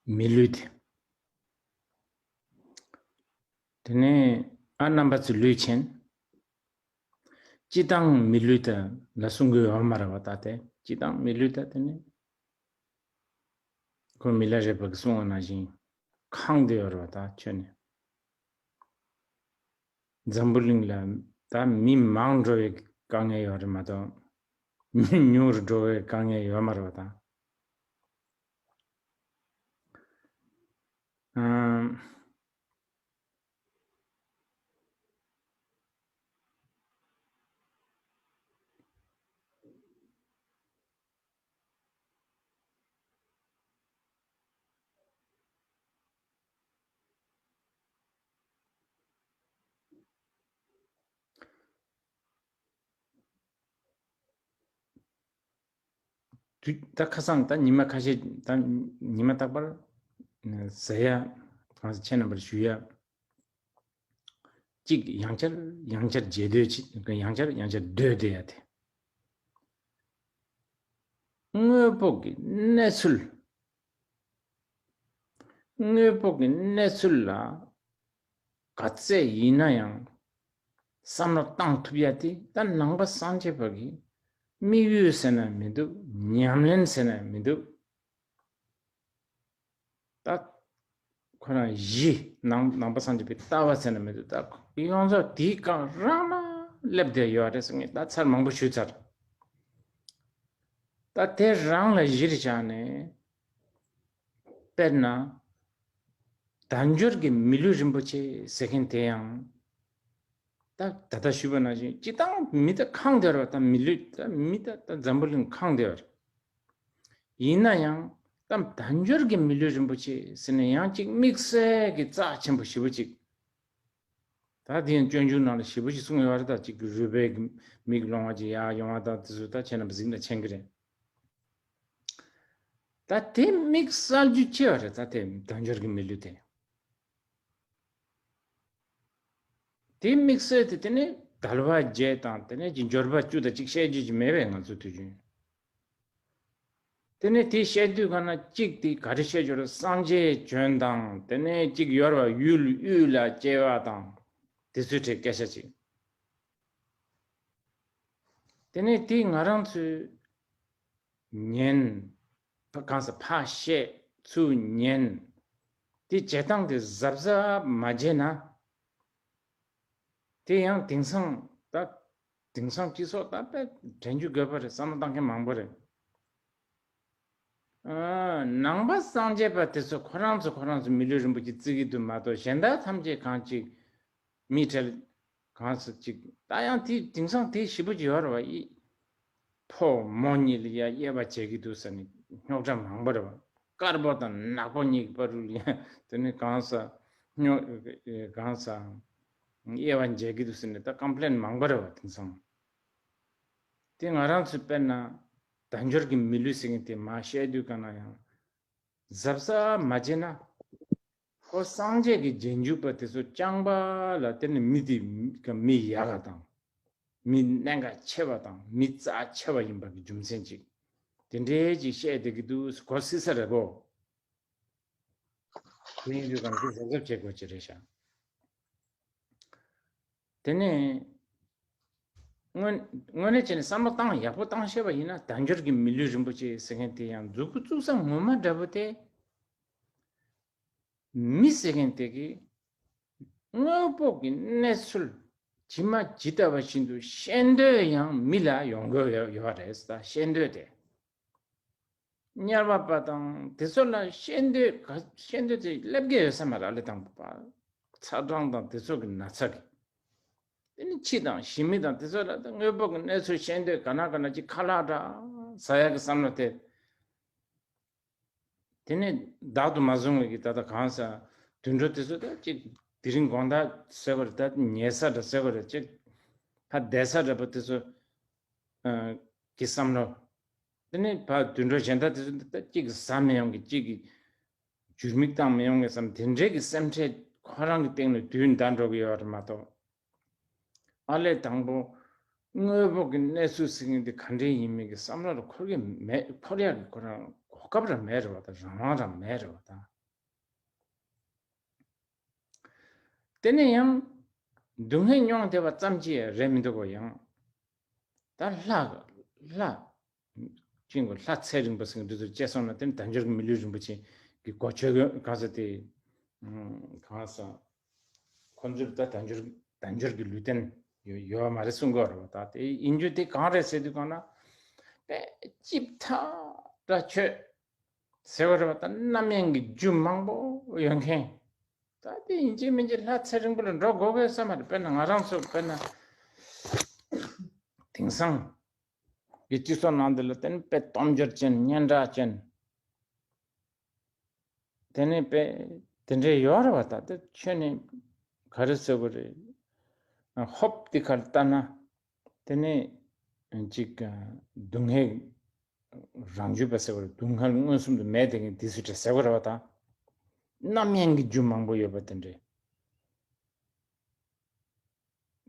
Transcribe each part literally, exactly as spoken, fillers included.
མི་ལུས་དེ། དེ་ནས་ཨ་རྣམ་པ་ཚོ་ལུས་ཆེན། སྤྱི་བཏང་མི་ལུས་དེ་ལ་གསུང་གི་ཡོད་མ་རེད་བ། ད་དེ་སྤྱི་བཏང་མི་ལུས་དེ་དེ་ནས་ཁོ་མི་ལ་རས་པ་གིས་གསུངས་པ་ནང་བཞིན་ཁེངས་བསྡད་ཡོད་རེད་བ། ད་ཁྱོད་ནས། འཛམ་བུ་གླིང་ལ་ད་མི་མང་འགྲོ་བའི་དཀའ་ངལ་ཡོད་རེད་མ་གཏོགས། མི་ཉུང་རུ་འགྲོ་བའི་དཀའ་ངལ་ཡོད་མ་རེད་བ་ད། ཨམ། དུས་ད་ཁ་སང་ད་ཉི་མ་ཁ་ཤས་ད་ཉི་མ་རྟག་པར་ཟེར་ཡ་གང་ཟེར་ཁྱེད་རྣམ་པར་ཞུ་ཡ། གཅིག་ཡང་བསྐྱར་ཡང་བསྐྱར་རྗེས་ཟློས་བྱེད། ཡང་བསྐྱར་ཡང་བསྐྱར་ཟློས་བསྡད་ཡ་དེ། དངོས་པོ་གི་གནས་ཚུལ། དངོས་པོ་གི་གནས་ཚུལ་ལ་ག་ཚད་ཡིན་ན་ཡང་བསམ་བློ་བཏང་ཐུབ་ཡ་དེ་ད་ནང་པ་སངས་རྒྱས་པ་གི་དམིགས་ཡུལ་ཟེར་ན་མི་འདུག་ཉམས་ལེན་ཟེར་ན་མི་འདུག་ད་ཁོ་རང་གཞི་ནང་ནང་པ་སངས་རྒྱས་པའི་ལྟ་བ་ཟེར་ན་མི་འདུག་ད་ཡོངས་རྫོགས་དེའི་སྒང་རང་ལ་སླེབས་བསྡད་ཡོད་རེད་ཟེར་ངས་ད་ཚར་མང་པོ་ཞུས་ཚར། ད་དེ་རང་ལ་གཞིར་བཞག་ནས། དཔེར་ན། དལ་འབྱོར་གྱི་མི་ལུས་རིན་པོ་ཆེ་ཟེར་མཁན་དེ་ཡང་། ད་ད་ལྟ་ཞུས་པ་ནང་བཞིན་སྤྱི་བཏང་མི་ད་ཁེངས་བསྡད་རེད་བ། ད་མི་ལུས་ད་མི་ད་ད་འཛམ་བུ་གླིང་ཁེངས་བསྡད་རེད། ཡིན་ན་ཡང་ད་དལ་འབྱོར་གྱི་མི་ལུས་རིན་པོ་ཆེ་ཟེར་ནས་ཡང་གཅིག་དམིགས་བསལ་གྱི་རྩ་ཆེན་པོ་ཞེ་པོ་ཅིག་ད་དེ་ཡང་སྤྱོད་འཇུག་ནང་ལ་ཞེ་པོ་ཅིག་གསུངས་ཡོད་རེད། ད་གཅིག་གི་རུས་པའི་མིག་ལོང་བ་ཅིག་ཡར་ཡོང་བ་དང་དེ་ཚོ་ད་ཁྱེད་རྣམ་པ་གཟིགས་ན་མཁྱེན་གྱི་རེད། ད་དེ་དམིགས་བསལ་རྒྱུ་ཅི་ཡོད་རེད། ད་དེ་དལ་འབྱོར་གྱི་མི་ལུས་དེ། དེ་དམིགས་བསལ་དེ་དེ་ནི་དལ་བ་བརྒྱད་དང་དེ་ནས་ཀྱི་འབྱོར་པ་བཅུ་དང་གཅིག་བཤད་རྒྱུ་ཅིག་མེད་པས་ང་ཚོ་དུས་རྒྱུན། དེ་ནས་དེ་བཤད་དུས་ག་ན་གཅིག་དེ་ག་རེ་བཤད་རྒྱུ་རེད། སངས་རྒྱས་བྱོན་དང་དེ་ནས་གཅིག་ཡོད་རེད་བ། ཡུལ་དབུས་ལ་སྐྱེ་བ་དང་དེ་ཚོའི་གྲས་སྐད་ཆ་ཅིག་དེ་ནས་དེ་ང་རང་ཚོས་ཉན། གང་ཟེར་ཕར་བཤད་ཚུར་ཉན། དེ་བྱེད་སྟངས་དེ་གཟབ་གཟབ་མ་བྱས་ན། དེ་ཡང་དེང་སང་ད་དེང་སང་སྤྱི་ཚོགས་ད་དཔེ་དྲན་རྒྱུ་དགོས་པ་རེད། བསམ་བློ་བཏང་མཁན་མང་པོ་རེད། ཨ། ནང་པ་སངས་རྒྱས་པ་དེ་ཚོ་ཁོ་རང་ཚོ་ཁོ་རང་ཚོ་མི་ལུས་རིན་པོ་ཆེ་བརྩི་གི་འདུག་མ་གཏོགས་གཞན་དག་ཐམས་ཅད་གང་ཅིག་མི་གྲལ་གང་ཟེར་ཅིག་ད་ཡང་དེ་དེང་སང་དེ་ཞེ་པོ་ཅིག་ཡོད་རེད་བ། ཨི། ཕོ་མོ་གཉིས་ལ་ཡ་དབྱེ་བ་འབྱེད་ཀྱི་འདུག་ཟེར་ནས་རྙོག་དྲ་མང་པོ་རེད་བ། དཀར་པོ་དང་ནག་པོ་གཉིས་ཀྱི་བར་དུ་ལ་ཡ་དེ་ནི་གང་ཟག་རྙོག་གང་ཟག་དབྱེ་བ་འབྱེད་ཀྱི་འདུག་ཟེར་ནས་ད་ཀམ་པི་ལེན་མང་པོ་རེད་བ། དེང་སང་དེ་ང་རང་ཚོས་དཔེར་ན་དལ་འབྱོར་གྱི་མི་ལུས་ཟེར་མཁན་དེ་མར་བཤད་དུས་ག་ན་ཡང་གཟབ་གཟབ་མ་བྱས་ན། ཁོ་སངས་རྒྱས་ཀྱི་རྗེས་འཇུག་པ་དེ་ཚོ་རྐྱང་པ་ལ་དེ་ནི་མི་དེ་མི་ཡག་ག་དང་། མི་གནད་འགག་ཆེ་བ་དང་མི་རྩ་ཆེ་བ་ཡིན་པ་གི་རྒྱུ་མཚན་ཅིག་དེ་འདྲའི་ཅིག་བཤད་བསྡད་ཀྱི་འདུག་གོ་སྲིད་ས་རེད་གོ། དེ་ཡིན་དུས་གང་གི་གཟབ་གཟབ་བྱེད་དགོས་ཀྱི་རེད་ཤག་དེ་ནས་དངོས་དངོས་གནས་བྱས་ནས་བསམ་བློ་བཏང་ཡག་པོ་བཏང་ཤེས་པ་ཡིན་ན་དལ་འབྱོར་གྱི་མི་ལུས་རིན་པོ་ཆེ་ཟེར་མཁན་དེ་ཡང་མཛུབ་གུ་བཙུགས་ས་ངོ་མ་འདྲ་པོ་དེ། མི་ཟེར་མཁན་དེ་གིས་དངོས་པོ་གི་གནས་ཚུལ་ཇི་མ་ཇི་ལྟ་བ་བཞིན་དུ་ཤེས་འདོད་ཡང་མི་ལ་ཡོང་གི་ཡོད་ཡོད་པ་རེད། ད་ཤེས་འདོད་དེ། དམྱལ་བ་པ་དང་དེ་ཚོ་ལ་ཤེས་འདོད་ག་ཤེས་འདོད་དེ་སླེབས་ཀྱི་ཡོད་ས་མ་རེད། ཨ་ལས་དང་པོ་པ་ཚ་གྲང་དང་དེ་ཚོ་གི་ན་ཚ་གི། དེ་ནི་འཆི་དང་ཞི་མི་དང་དེ་ཚོ་ལ་ད་དངོས་པོ་གི་གནས་ཚུལ་ཤེས་འདོད་ག་ན་ག་ན་ཅིག་ཁ་ལག་འདྲ་ཟ་ཡག་གི་བསམ་བློ་དེ། དེ་ནས་བདག་ཏུ་མ་བཟུང་བའི་གི་ད་ལྟ་གང་ཟག་དུད་འགྲོ་དེ་ཚོ་ད་ཅིག་དེ་རིང་དགོང་དག་ཟེར་བ་རེད། ད་ཉལ་ས་འདྲ་ཟེར་བ་རེད། ཅིག་ཕ་བསྡད་ས་འདྲ་པོ་དེ་ཚོ་ཨ་གི་བསམ་བློ། དེ་ནས་ཕ་དུད་འགྲོ་གཞན་དག་དེ་ཚོ་ད་ཅིག་ཟ་མི་ཡོང་གི་ཅིག་གི་འཇུར་མིག་བཏང་མི་ཡོང་གི་བསམ་དེ་འདྲའི་གི་སེམས་ཁྲལ་ཁོ་རང་གི་སྟེང་ནས་དུས་འདའ་འགྲོ་གི་ཡོད་རེད་མ་གཏོགས། ཨ་ལས་དང་པོ་དངོས་པོ་གི་གནས་ཚུལ་ཟེར་མཁན་དེ་ག་འདྲས་ཡིན་མིན་གྱི་བསམ་བློ་ལ་འཁོར་གྱི་མེད། འཁོར་ཡག་གི་ཁོ་རང་གོ་སྐབས་རང་མེད་རེད་བ། ད་རང་དབང་རང་མེད་རེད་བ། ད་ དེ་ནས་ཡང་སྡུག་བསྔལ་མྱོང་བསྡད་པ་ཙམ་གྱིས་རེད་མི་འདུག་གོ། ཡང་ད་ལྷ་ལྷ་ཅིང་གོ་ལྷ་ཚེ་རིང་པོ་ཟེར་འདི་ཚོ་བཅད་སོང་ན་དེ་ནི་དལ་འབྱོར་གྱི་མི་ལུས་རིན་པོ་ཆེ་གི་གོ་ཆོད་གི་གང་ཟེར་དེ་གང་ཟེར་ཁོ་ཚོར་ད་དལ་འབྱོར་དལ་འབྱོར་གྱི་ལུས་རྟེན་ཡོད་ཡོད་མ་རེད་གསུང་གི་ཡོད་རེད་བ། ད་དེ་ཡིན་རྒྱུ་དེ་གང་རེད་ཟེར་དུས་གང་ན་དཔེ་ལྕིབས་ཐག་འདྲ་ཆོད་ཟེར་བ་རེད་བ། ད་རྣམ་གཡེང་གི་རྒྱུ་མང་པོ་ཡོད་མཁན། ད་དེ་ཡིན་གཅིག་མིན་གཅིག་ལྷ་ཚེ་རིང་པོ་ལ་འགྲོ་དགོས་གི་བསམ་པ་རེད། དཔེར་ན་ང་རང་ཚོ་དཔེར་ན་དེང་སང་གི་སྤྱི་ཚོགས་ནང་འདི་ལ་བརྟེན་དཔེ་སྟོབས་འབྱོར་ཅན་སྙན་གྲགས་ཅན་དེ་ནས་དཔེ་དེ་འདྲའི་ཡོད་རེད་བ། ད་དེ་ཁྱོད་ནས་ག་རེ་ཟེར་དགོས་རེད། ཧོབ་དེ་གར་ལྟ་ན་དེ་ནས་གཅིག་སྡུག་བསྔལ་རང་རྒྱུད་པ་ཟེར་བ་རེད། སྡུག་བསྔལ་མངོན་སུམ་དུ་མེད་དེ་གིན་དེ་སུ་དྲན་ཟེར་བ་རེད་བ། ད་རྣམ་གཡེང་གི་རྒྱུ་མང་པོ་ཡོད་པ་དེ་འདྲས།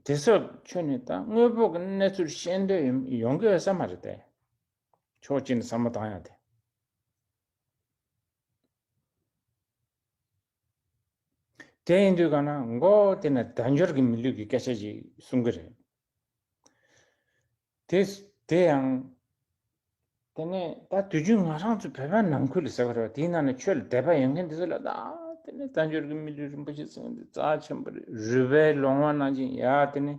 དེ་སོགས་ཁྱོད་ནི་ད་དངོས་པོ་གི་གནས་ཚུལ་ཤེས་འདོད་ཡོང་གི་ཡོད་ས་མ་རེད་དེ། ཕྱོགས་གཅིག་ནས་བསམ་བློ་བཏང་ཡ་དེ། དེ་ཡིན་དུས་ག་ན་མགོ་དེ་ན་དལ་འབྱོར་གྱི་མི་ལུས་ཀྱི་སྐད་ཆ་ཞིག་གསུང་གི་རེད། དེ་དེ་ཡང་དེ་ནས་ད་དུས་རྒྱུན་ང་རང་ཚོ་བོད་པ་ནང་ཁུལ་ལ་ཟེར་བ་རེད་བ། དེའི་ནང་ནས་ཆོས་ལ་དད་པ་ཡོད་མཁན་དེ་ཚོ་ལ་ད་དེ་ནས་དལ་འབྱོར་གྱི་མི་ལུས་རིན་པོ་ཆེ་ཟེར་མཁན་དེ་རྩ་ཆེན་པོ་རེད། རུས་པའི་ལོང་བ་ནང་བཞིན་ཡ་དེ་ནས་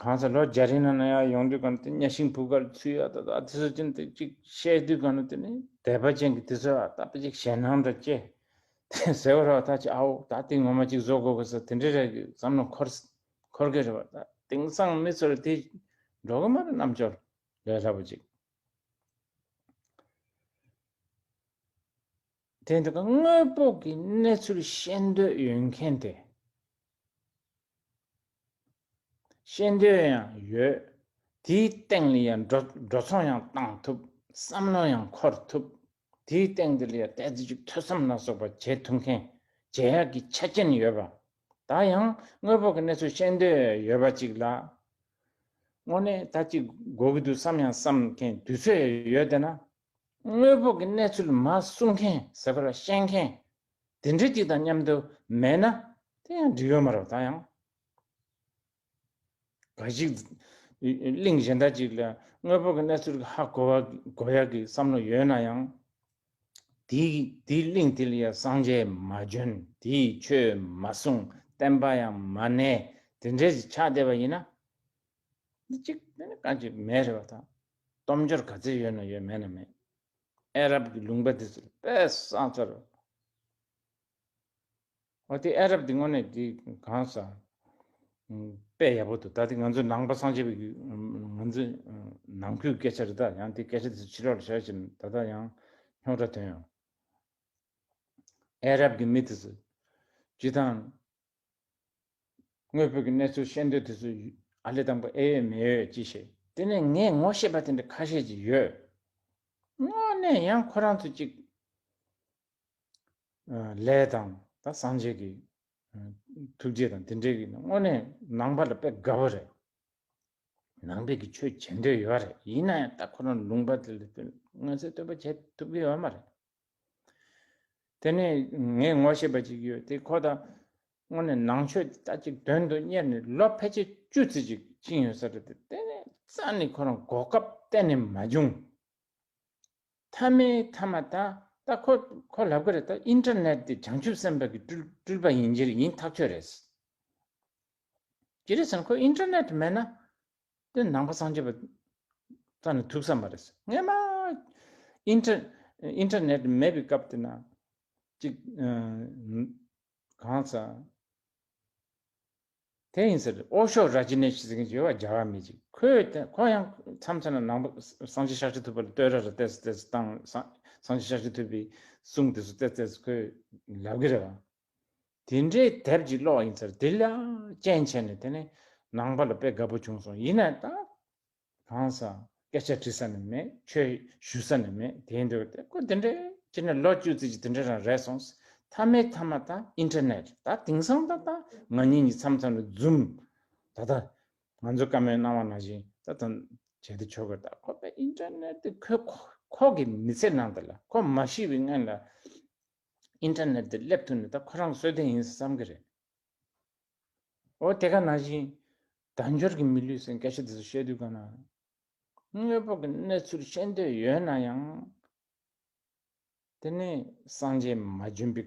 གང་ས་ལོ་བརྒྱ་རིང་ནང་ན་ཡ་ཡོང་དུས་ག་ན་དེ་གཉའ་ཤིང་བུ་གར་ཚུད་ཡ་ད་ད་དེ་ཚོ་ཅན་དེ་གཅིག་བཤད་དུས་ག་ན་དེ་ནས་དད་པ་ཅན་གྱི་དེ་ཚོ་ད་དཔེ་ཅིག་ཞེད་སྣང་འདྲ་སྐྱེ། དེ་ཟེར་བ་རེད་བ། ད་ཅི་ཨའོ་ད་དེ་ངོ་མ་ཅིག་བཟོ་དགོས་དགོས་ཟེར་དེ་འདྲའི་རེད་བསམ་ན་འཁོར་འཁོར་གི་རེད་བ། ད་དེང་སང་མི་ཚོར་དེ་འགྲོ་གི་མ་རེད། རྣམ་འབྱོར་ལས་སླ་པོ་ཅིག་དེ་འདི་ག་དངོས་པོ་གི་གནས་ཚུལ་ཤེས་འདོད་ཡོད་མཁན་དེ། ཤེས་འདོད་ཡང་ཡོད། དེའི་སྟེང་ལ་ཡང་འགྲོ་འགྲོ་སོང་ཡང་བཏང་ཐུབ། བསམ་བློ་ཡང་འཁོར་ཐུབ། དེའི་སྟེང་དེ་ལ་ཡང་ཏོག་ཙམ་ཅིག་ཐོས་བསམ་ལ་སོགས་པ་བྱེད་ཐུབ་མཁན་བྱེད་ཡག་གི་ཆ་རྐྱེན་ཡོད་པ། ད་ཡང་དངོས་པོ་གི་གནས་ཚུལ་ཤེས་འདོད་ཡོད་པ་ཅིག་ལ་དངོས་གནས་ད་ཅིག་དགོས་ཀྱི་འདུག་བསམ་ཡང་བསམ་མཁན་དུས་ཚོད་ཡོད་དེ་ན། དངོས་པོ་གི་གནས་ཚུལ་མར་གསུང་མཁན་ཟེར་བ་ལ་བཤད་མཁན་དེ་འདྲ་ཅིག་དང་མཉམ་དུ་མེད་ན་དེ་ཡང་འགྲིག་ཡོད་མ་རེད། ད་ཡང་ག་ཞིག་གླིང་གཞན་དག་ཅིག་ལ་དངོས་པོ་གི་གནས་ཚུལ་ཧ་གོ་བ་གོ་ཡག་གི་བསམ་བློ་ཡོད་ན་ཡང་དེའི་དེའི་གླིང་དེ་ལ་ཡང་སངས་རྒྱས་མ་བྱོན། དེའི་ཆོས་མ་གསུངས། བསྟན་པ་ཡང་མ་གནས། དེ་འདྲ་ཞིག་ཆགས་བསྡད་པ་ཡིན་ན། འདི་གཅིག་དེ་ནི་གང་ཅི་མེད་རེད་བ། ད་སྟོབས་འབྱོར་ག་ཚད་ཡོད་ན་ཡོད། མེད་ན་མེད། ཨ་རབ་ཀྱི་ལུང་པ་དེ་ཚོ་དཔེ་བཟང་ཚར་བ། འོ་དེ་ཨ་རབ་དེ་དངོས་གནས་དེ་གང་ཟག་དཔེ་ཡག་པོ་འདུག་ད་དེ་ང་ཚོ་ནང་པ་སངས་རྒྱས་པའི་ང་ཚོ་ནང་ཁུལ་སྐད་ཆ་རེད། ད་ཡང་དེ་སྐད་ཆ་དེ་ཚོ་ཕྱི་ལོགས་ལ་བཤད་ཕྱིན་ད་ལྟ་ཡང་རྙོག་དྲ་ཐོན་ཡོང་། ཨ་རབ་ཀྱི་མི་དེ་ཚོ་སྤྱི་བཏང་དངོས་པོ་གི་གནས་ཚུལ་ཤེས་འདོད་དེ་ཚོ་ཨ་ལེ་དང་པོ་ཨེ་ཡོད་མེད་ཡོད་ཅི་ཤེས། དེ་ནས་ངས་ངོ་ཤེས་པ་དེ་འདྲ་ཁ་ཤས་ཅིག་ཡོད། དངོས་གནས་ཡང་ཁོ་རང་ཚོ་ཅིག་ལས་དང་ད་སངས་རྒྱས་ཀྱི་ཐུགས་རྗེ་དང་དེ་འདྲའི་གི་དངོས་གནས་ནང་པ་ལ་དཔེ་དགའ་བོ་རེད། ནང་པའི་གི་ཆོས་བྱེད་འདོད་ཡོད་རེད། ཡིན་ན་ཡང་ད་ཁོ་རང་ལུང་པ་དེ་ལ་མངོན་གསལ་དོད་པོ་བྱེད་ཐུབ་ཀྱི་ཡོད་མ་རེད། དེ་ནས་ངས་ངོ་ཤེས་པ་ཅིག་ཡོད་དེ། ཁོ་ད་དངོས་གནས་ནང་ཆོས་ད་ཅིག་དོན་དུ་གཉེར་ནས་ལོ་ཕལ་ཆེར་བཅུ་ཙམ་ཅིག་ཕྱིན་ཡོད་ས་རེད་དེ། དེ་ནས་རྩ་ནས་ཁོ་རང་གོ་སྐབས་གཏན་ནས་མ་བྱུང་། མཐའ་མའི་མཐའ་མ་ད་ད་ཁོ་ཁོ་ལབ་གི་རེད། ད་ཨིན་ཊར་ནེཊ་དེ་བྱང་ཆུབ་སེམས་དཔའ་གི་སྤྲུལ་སྤྲུལ་པ་ཡིན་གྱི་རེད། ཡིན་ཐག་ཆོད་རེད། ཅི་རེད་ཟེར་ན་ཁོ་ཨིན་ཊར་ནེཊ་མེད་ན་དེ་ནང་པ་སངས་རྒྱས་པ་རྩ་ནས་ཐུག་ས་མ་རེད། སྔས་མ་ཨིན་ཊར་ཨིན་ཊར་ནེཊ་མེད་པའི་སྐབས་དེ་ན་ཅིག་གང་ས་དེ་ཡིན་ཟེར། ཨོ་ཤོ་ར་ཇི་ནེ་ཤི་ཟེར་མཁན་ཅིག་ཡོད་པ། རྒྱ་གར་མི་ཅིག་ཁོས་ཁོ་ཡང་མཚམས་མཚམས་ན་ནང་པ་སངས་རྒྱས་ཤཱཀྱ་ཐུབ་པ་ལ་བསྟོད་ར་ར་ཏོག་ཙམ་ཏོག་ཙམ་བཏང་། སངས་སངས་རྒྱས་ཤཱཀྱ་ཐུབ་པའི་གསུང་དེ་ཚོ་ཏོག་ཙམ་ཏོག་ཙམ་ཁོས་ལབ་གི་རེད་བ། དེ་འདྲའི་དེབ་ཅིག་ཀློག་ཡིན་ཟེར། དེ་ལ་རྐྱེན་བྱས་ནས་དེ་ནས་ནང་པ་ལ་དཔེ་དགའ་པོ་བྱུང་སོང་། ཡིན་ན་ད་གང་ས་སྐད་ཆ་དྲི་ས་ནི་མེད། ཆོས་ཞུ་ས་ནི་མེད། དེ་འདྲ་དེ་ཁོ་དེ་འདྲའི་ཅི་ནས་ལོ་བཅུ་ཙམ་ཅིག་དེ་འདྲ་རང་རེད་སོང་། མཐའ་མའི་མཐའ་མ་ད་ཨིན་ཊར་ནེཊ་ད་དེང་སང་ད་ད་ང་གཉིས་གཉིས་མཚམས་མཚམས་ལ་ཛུམ་ད་ད་ང་ཚོ་བཀའ་མོལ་གནང་བ་ནང་བཞིན་ད་ད་བྱེད་དུ་ཆོག་གི། ད་ཁོ་པའི་ཨིན་ཊར་ནེཊ་དེ་ཁོ་ཁོ་ཁོ་གི་མི་ཚེ་ནང་དུ་ལ་ཁོ་མ་ཤི་བའི་སྔོན་ལ་ཨིན་ཊར་ནེཊ་དེ་སླེབས་ཐུབ་ནས་ད་ཁོ་རང་གསོད་དོན་ཡིན་བསམ་གི་རེད། འོ་དེ་ག་ནང་བཞིན་དལ་འབྱོར་གྱི་མི་ལུས་ཟེར་སྐད་ཆ་དེ་ཚོ་བཤད་དུས་ག་ན། དངོས་པོ་གི་གནས་ཚུལ་ཤེས་འདོད་ཡོད་ན་ཡང་། དེ་ནས་སངས་རྒྱས་མ་བྱོན་པའི་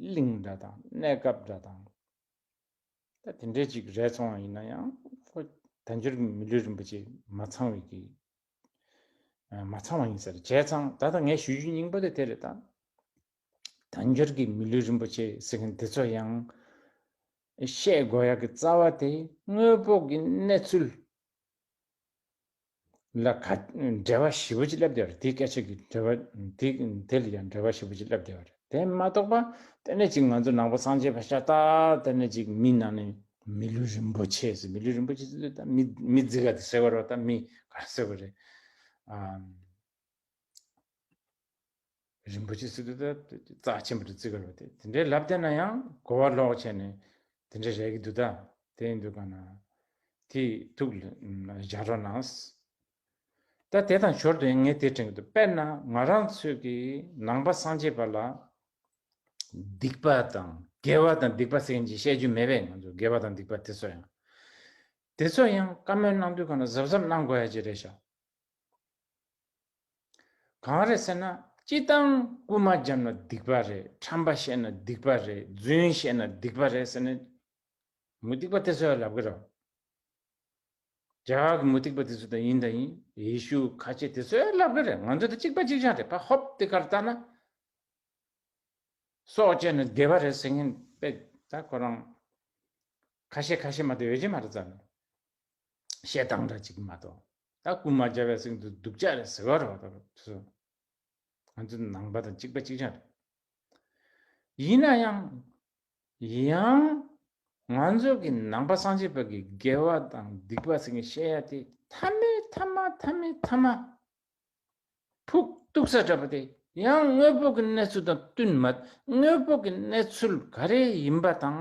གླིང་འདྲ་དང་གནས་སྐབས་འདྲ་དང་། ད་དེ་འདྲའི་ཅིག་རེད་སོང་བ་ཡིན་ན་ཡང་ཁོ་དལ་འབྱོར་གྱི་མི་ལུས་རིན་པོ་ཆེ་མ་ཚང་བའི་གི་མ་ཚང་བ་ཡིན་ཟེར་བྱས་ཙང་ད་ལྟ་ངས་ཞུ་རྒྱུ་སྙིང་པོ་དེ་དེ་རེད་ད། དལ་འབྱོར་གྱི་མི་ལུས་རིན་པོ་ཆེ་ཟེར་མཁན་དེ་ཚོ་ཡང་བཤད་དགོས་ཡག་གི་རྩ་བ་དེ་དངོས་པོ་གི་གནས་ཚུལ་ལ་ག་འགྲེལ་བ་ཞེ་པོ་ཅིག་ལབ་བསྡད་པ་རེད། དེའི་སྐད་ཆ་གི་འགྲེལ་བ་དེ་དེ་ལ་ཡང་འགྲེལ་བ་ཞེ་པོ་ཅིག་ལབ་བསྡད་པ་རེད། དེ་མ་གཏོགས་པ་དེ་ནས་ཅིག་ང་ཚོ་ནང་པ་སངས་རྒྱས་པ་ཤ་སྟག་དེ་ནས་ཅིག་མི་ནང་ནས་མི་ལུས་རིན་པོ་ཆེ་ཟེར། མི་ལུས་རིན་པོ་ཆེ་ཟེར་དུས་ད་མི་མི་རྫི་ག་དེ་ཟེར་བ་རེད། ད་མི་ག་ཟེར་བ་རེད། ཨ། རིན་པོ་ཆེ་ཟེར་དུས་ད་རྩ་ཆེན་པོ་རེད་བརྩི་གི་རེད་དེ། དེ་འདྲའི་ལབ་བསྡད་ན་ཡང་གོ་བ་ལོག་བྱས་ནས་དེ་འདྲའི་རེད་གི་འདུག་ད། དེ་ཡིན་དུས་ག་ན་དེ་ཐུགས་ལ་བཞག་རོགས་གནང་། ད་དེ་དང་ཞོར་དུ་ཡང་ངས་དེ་དྲན་གི་འདུག་དཔེར་ན་ང་རང་ཚོས་ཀྱི་ནང་པ་སངས་རྒྱས་པ་ལ་སྡིག་པ་དང་དགེ་བ་དང་སྡིག་པ་ཟེར་མཁན་ཅིག་བཤད་རྒྱུ་མེད་པས། ང་ཚོ་དགེ་བ་དང་སྡིག་པ་དེ་ཚོ་ཡང་དེ་ཚོ་ཡང་བཀའ་མོལ་གནང་དུས་ག་ན་གཟབ་གཟབ་གནང་དགོས་ཡ་ཅིག་རེད་ཤག་གང་རེད་ཟེར་ན། སྤྱིར་བཏང་རྐུན་མ་བརྒྱབ་ན་སྡིག་པ་རེད། ཁྲམ་པ་བཤད་ན་སྡིག་པ་རེད། རྫུན་བཤད་ན་སྡིག་པ་རེད་ཟེར་ནས་མུ་སྟེགས་པ་དེ་ཚོས་ལབ་གི་རེད། རྒྱ་གར་གྱི་མུ་སྟེགས་པ་དེ་ཚོ་དང་ཡིན་དང་ཡིན། ཡེ་ཤུ་ཁ་ཆེ་དེ་ཚོས་ལབ་གི་རེད། ང་ཚོ་དང་གཅིག་པ་གཅིག་རྐྱང་རེད། ཕ་ཧོབ་དེ་གར་ལྟ་ན། སྲོག་བཅད་ན་དགེ་བ་རེད་ཟེར་མཁན་དཔེ་ད་ཁོ་རང་ཁ་ཤས་ཁ་ཤས་མ་གཏོགས་ཡོད་ཀྱི་མ་རེད་ཙང་། བཤད་སྟངས་འདྲ་ཅིག་མ་གཏོགས། ད་རྐུན་མ་བརྒྱབ་པའི་སྟེང་དུ་སྡུག་ཅག་རེད་ཟེར་བ་རེད་བ། ད་དེ་ཚོ་ང་ཚོ་ནང་པ་དང་གཅིག་པ་གཅིག་རྐྱང་རེད། ཡིན་ན་ཡང་། ཡང་ང་ཚོ་གི་ནང་པ་སངས་རྒྱས་པ་གི་དགེ་བ་དང་སྡིག་པ་ཟེར་མཁན་བཤད་ཡ་དེ་མཐའ་མའི་མཐའ་མ་མཐའ་མའི་མཐའ་མ། ཕུགས་གཏུགས་ས་འདྲ་པོ་དེ་ཡང་དངོས་པོ་གི་གནས་ཚུལ་དང་བསྟུན་མ། དངོས་པོ་གི་གནས་ཚུལ་ག་རེ་ཡིན་པ་དང་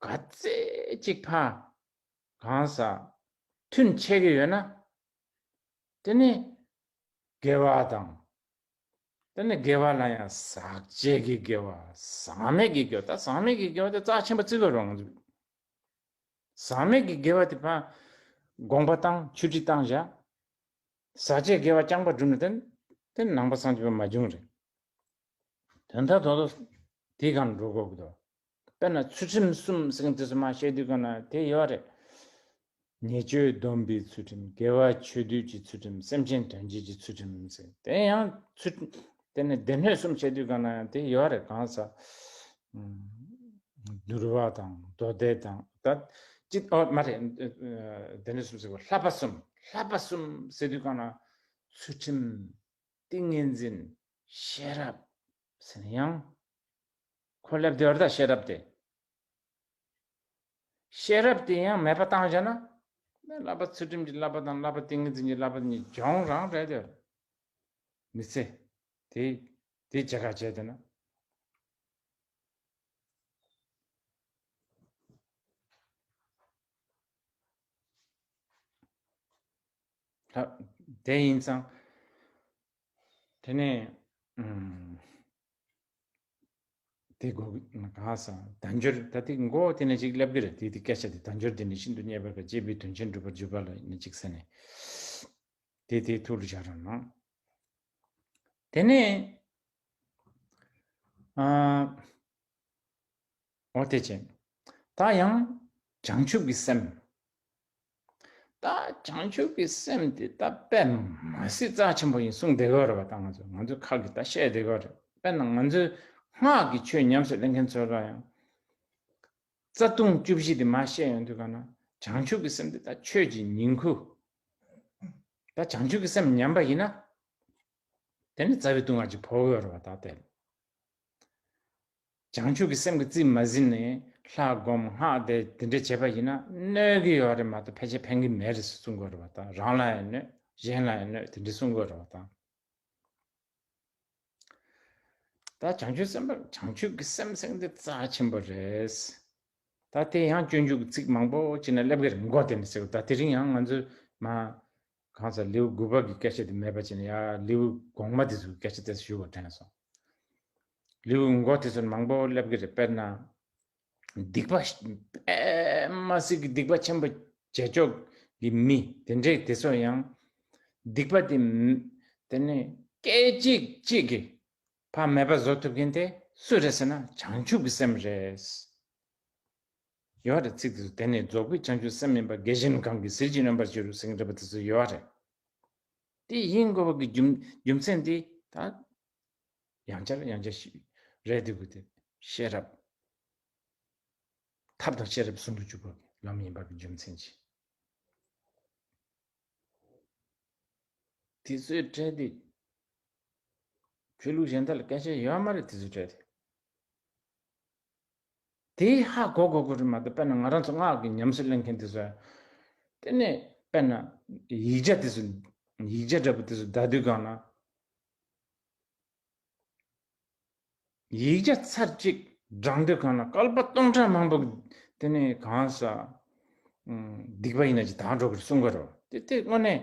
ག་ཚད་ཅིག་ཕ་གང་ས་མཐུན་ཆད་ཀྱི་ཡོད་ན། དེ་ནི་དགེ་བ་དང་། དེ་ནི་དགེ་བ་ལ་ཡང་ཟག་བཅས་ཀྱི་དགེ་བ། ཟག་མེད་ཀྱི་དགེ་བ། ད་ཟག་མེད་ཀྱི་དགེ་བ་དེ་རྩ་ཆེན་པོ་བརྩི་དགོས་རེད་ང་ཚོས། ཟག་མེད་ཀྱི་དགེ་བ་དེ་ཕ་དགོངས་པ་བཏང་ཆོས་ཁྲིད་བཏང་བཞག་ཟག་བཅས་དགེ་བ་རྐྱང་པ་བསྒྲུབས་ནས་དེ་དེ་ནང་པ་སངས་རྒྱས་པ་མ་བྱུང་རེད། དོན་དག་ཐོག་ཏུ་དེའི་སྒང་འགྲོ་དགོས་ཀྱི་འདུག་དཔེར་ན་ཚུལ་ཁྲིམས་གསུམ་ཟེར་མཁན་དེ་ཚོ་མ་བཤད་དུས་སྒང་ན་དེ་ཡོད་རེད། ཉེས་སྤྱོད་སྡོམ་པའི་ཚུལ་ཁྲིམས། དགེ་བ་ཆོས་སྡུད་ཀྱི་ཚུལ་ཁྲིམས། སེམས་ཅན་དོན་བྱེད་ཀྱི་ཚུལ་ཁྲིམས་ཟེར། དེ་ཡང་ཚུལ་དེ་ནས་སྡེ་སྣོད་གསུམ་བཤད་དུས་སྒང་ན་དེ་ཡོད་རེད། གང་ཟག་འདུལ་བ་དང་མདོ་སྡེ་དང་ད་ཅི་ཨོ་མ་རེད། སྡེ་སྣོད་གསུམ་ཟེར་བ་བསླབ་པ་གསུམ། བསླབ་པ་གསུམ་ཟེར་དུས་སྒང་ན་ཚུལ་ཁྲིམས། ཏིང་ངེ་འཛིན། ཤེས་རབ་ཟེར་ན་ཡང་ཁོ་སླེབས་བསྡད་པ་རེད་ད། ཤེས་རབ་དེ། ཤེས་རབ་དེ་ཡང་མེད་པ་བཏང་བཞག་ན། བསླབ་པ་ཚུལ་ཁྲིམས་ཀྱི་བསླབ་པ་དང་བསླབ་པ་ཏིང་ངེ་འཛིན་གྱི་བསླབ་པ་གཉིས་གྱོང་རང་རེད་དེ། མི་ཚེ་དེ་དེ་བྱེད་ག་བྱས་བསྡད་ན། ད་དེ་ཡིན་ཙང་། དེ་ནས་ཨུམ། དེ་གོ་གང་ཟེར་དལ་འབྱོར་ད་དེ་མགོ་དེ་ནས་ཅིག་སླེབས་ཀྱི་རེད། དེ་དེ་སྐད་ཆ་དེ་དལ་འབྱོར་དེ་ནི་ཤིན་ཏུ་རྙེད་པར་དཀའ། སྤྱད་པས་དོན་ཆེན་འགྲུབ་པར་འགྱུར་བ་ལ་ནི་ཅིག་ཟེར་ནས། དེ་དེ་ཐུགས་ལ་བཞག་རོགས་གནང་། དེ་ནས་ཨ། འོ་དེ་བྱས། ད་ཡང་བྱང་ཆུབ་ཀྱི་སེམས། ད་བྱང་ཆུབ་ཀྱི་སེམས་དེ་ད་དཔེ་མ་སྲིད་རྩ་ཆེན་པོ་ཡིན་གསུངས་བསྡད་ཡོད་རེད་པ། ད་ང་ཚོ་ང་ཚོའི་ཁ་གིས་ད་བཤད་བསྡད་ཡོད་རེད། དཔེར་ན་ང་ཚོའི་སྔགས་ཀྱི་ཆོས་ཉམས་སུ་ལེན་མཁན་ཚོ་ལ་ཡང་རྩ་ལྟུང་བཅུ་བཞི་དེ་མར་བཤད་ཡོང་དུས་ག་ན་བྱང་ཆུབ་ཀྱི་སེམས་དེ་ད་ཆོས་ཀྱི་ཉིང་ཁུ། ད་བྱང་ཆུབ་ཀྱི་སེམས་ཉམས་པ་ཡིན་ན། དེ་ནི་རྩ་བའི་ལྟུང་བ་ཅིག་ཕོག་གི་ཡོད་རེད་པ། ད་དེ་བྱང་ཆུབ་ཀྱི་སེམས་ཀྱིས་རྩིས་མ་ཟིན་ནས་ལྷ་སྒོམ་སྔགས་བཟླས་དེ་འདྲ་བྱས་པ་ཡིན་ན་གནོད་ཀྱི་ཡོད་རེད་མ་གཏོགས་ཕལ་ཆེར་ཕན་གྱི་མེད་རེད་ཟེར་གསུང་གི་ཡོད་རེད་པ། ད་རང་ལ་ཡང་གནོད་གཞན་ལ་ཡང་གནོད་དེ་འདྲ་གསུང་གི་ཡོད་རེད་པ། ད་ད་བྱང་ཆུབ་སེམས་དཔའ་བྱང་ཆུབ་ཀྱི་སེམས་ཟེར་མཁན་དེ་རྩ་ཆེན་པོ་རེད། ད་དེ་ཡང་སྤྱོད་འཇུག་གི་ཚིག་མང་པོ་ཅིག་ནས་སླེབས་ཀྱི་རེད། མགོ་དེ་ནས་ཟེར་གི། ད་དེ་རིང་ཡང་ང་ཚོས་མ་གང་ཟག་ལེའུ་དགུ་པ་གི་སྐད་ཆ་དེ་མེད་པ་བྱས་ནས་ཡ་ལེའུ་གོང་མ་དེ་ཚོའི་སྐད་ཆ་དེ་ཞུ་བར་དྲན་སོང་། ལེའུ་མགོ་དེ་ཚོར་མང་པོ་སླེབས་ཀྱི་རེད། དཔེར་ན། སྡིག་པ་པདྨ་གསེར་གྱི་སྡིག་པ་ཆེན་པོ་བྱེད་ཕྱོགས་ཀྱི་མི་དེ་འདྲས་དེ་ཚོ་ཡང་སྡིག་པ་དེ་དེ་ནས་སྐད་ཅིག་གཅིག་གིས་ཕར་མེད་པ་བཟོ་ཐུབ་མཁན་དེ་སུ་རེད་ཟེར་ན་བྱང་ཆུབ་ཀྱི་སེམས་རེད། ཡོད་རེད། ཚིག་དེ་ཚོ། དེ་ནས་རྫོགས་པའི་བྱང་ཆུབ་སེམས་མིན་པ། དགེ་གཞན་གང་གིས་ཟིལ་གྱིས་གནོན་པར་འགྱུར་ཟེར་གྱི་འདྲ་པོ་དེ་ཚོ་ཡོད་རེད། དེ་ཡིན་དགོས་པ་གི་རྒྱུ་རྒྱུ་མཚན་དེ་ད་ཡང་བསྐྱར་ཡང་བསྐྱར་ཞིག་རེད་འདུག་གི། དེ་ཤེས་རབ། ཐབས་དང་ཤེས་རབ་ཟུང་དུ་འཇུག་པ་གི་ལམ་ཡིན་པ་གི་རྒྱུ་མཚན་གྱིས། དེ་ཚོའི་གྲས་དེ་ཆོས་ལུགས་གཞན་དག་ལ་སྐད་ཆ་ཡོད་མ་རེད། དེ་ཚོའི་གྲས་དེ། དེ་ཧ་གོ་དགོས་དགོས་རེད་མ་གཏོགས། དཔེར་ན་ང་རང་ཚོ་སྔགས་ཀྱི་ཉམས་སུ་ལེན་མཁན་དེ་ཚོ་དེ་ནས་དཔེར་ན་ཡིག་བརྒྱ་དེ་ཚོ་ཡིག་བརྒྱ་འདྲ་པོ་དེ་ཚོ་བཟླ་དུས་སྒང་ལ། ཡིག་བརྒྱ་ཚར་གཅིག་བགྲང་དུས་སྒང་ལ་བསྐལ་པ་སྟོང་ཕྲག་མང་པོ་དེ་ནས་གང་ཟག་སྡིག་པ་ཡིན་ན་ཅིག་དག་འགྲོ་གི་རེད་གསུང་གི་རེད། དེ་དེ་དངོས་གནས་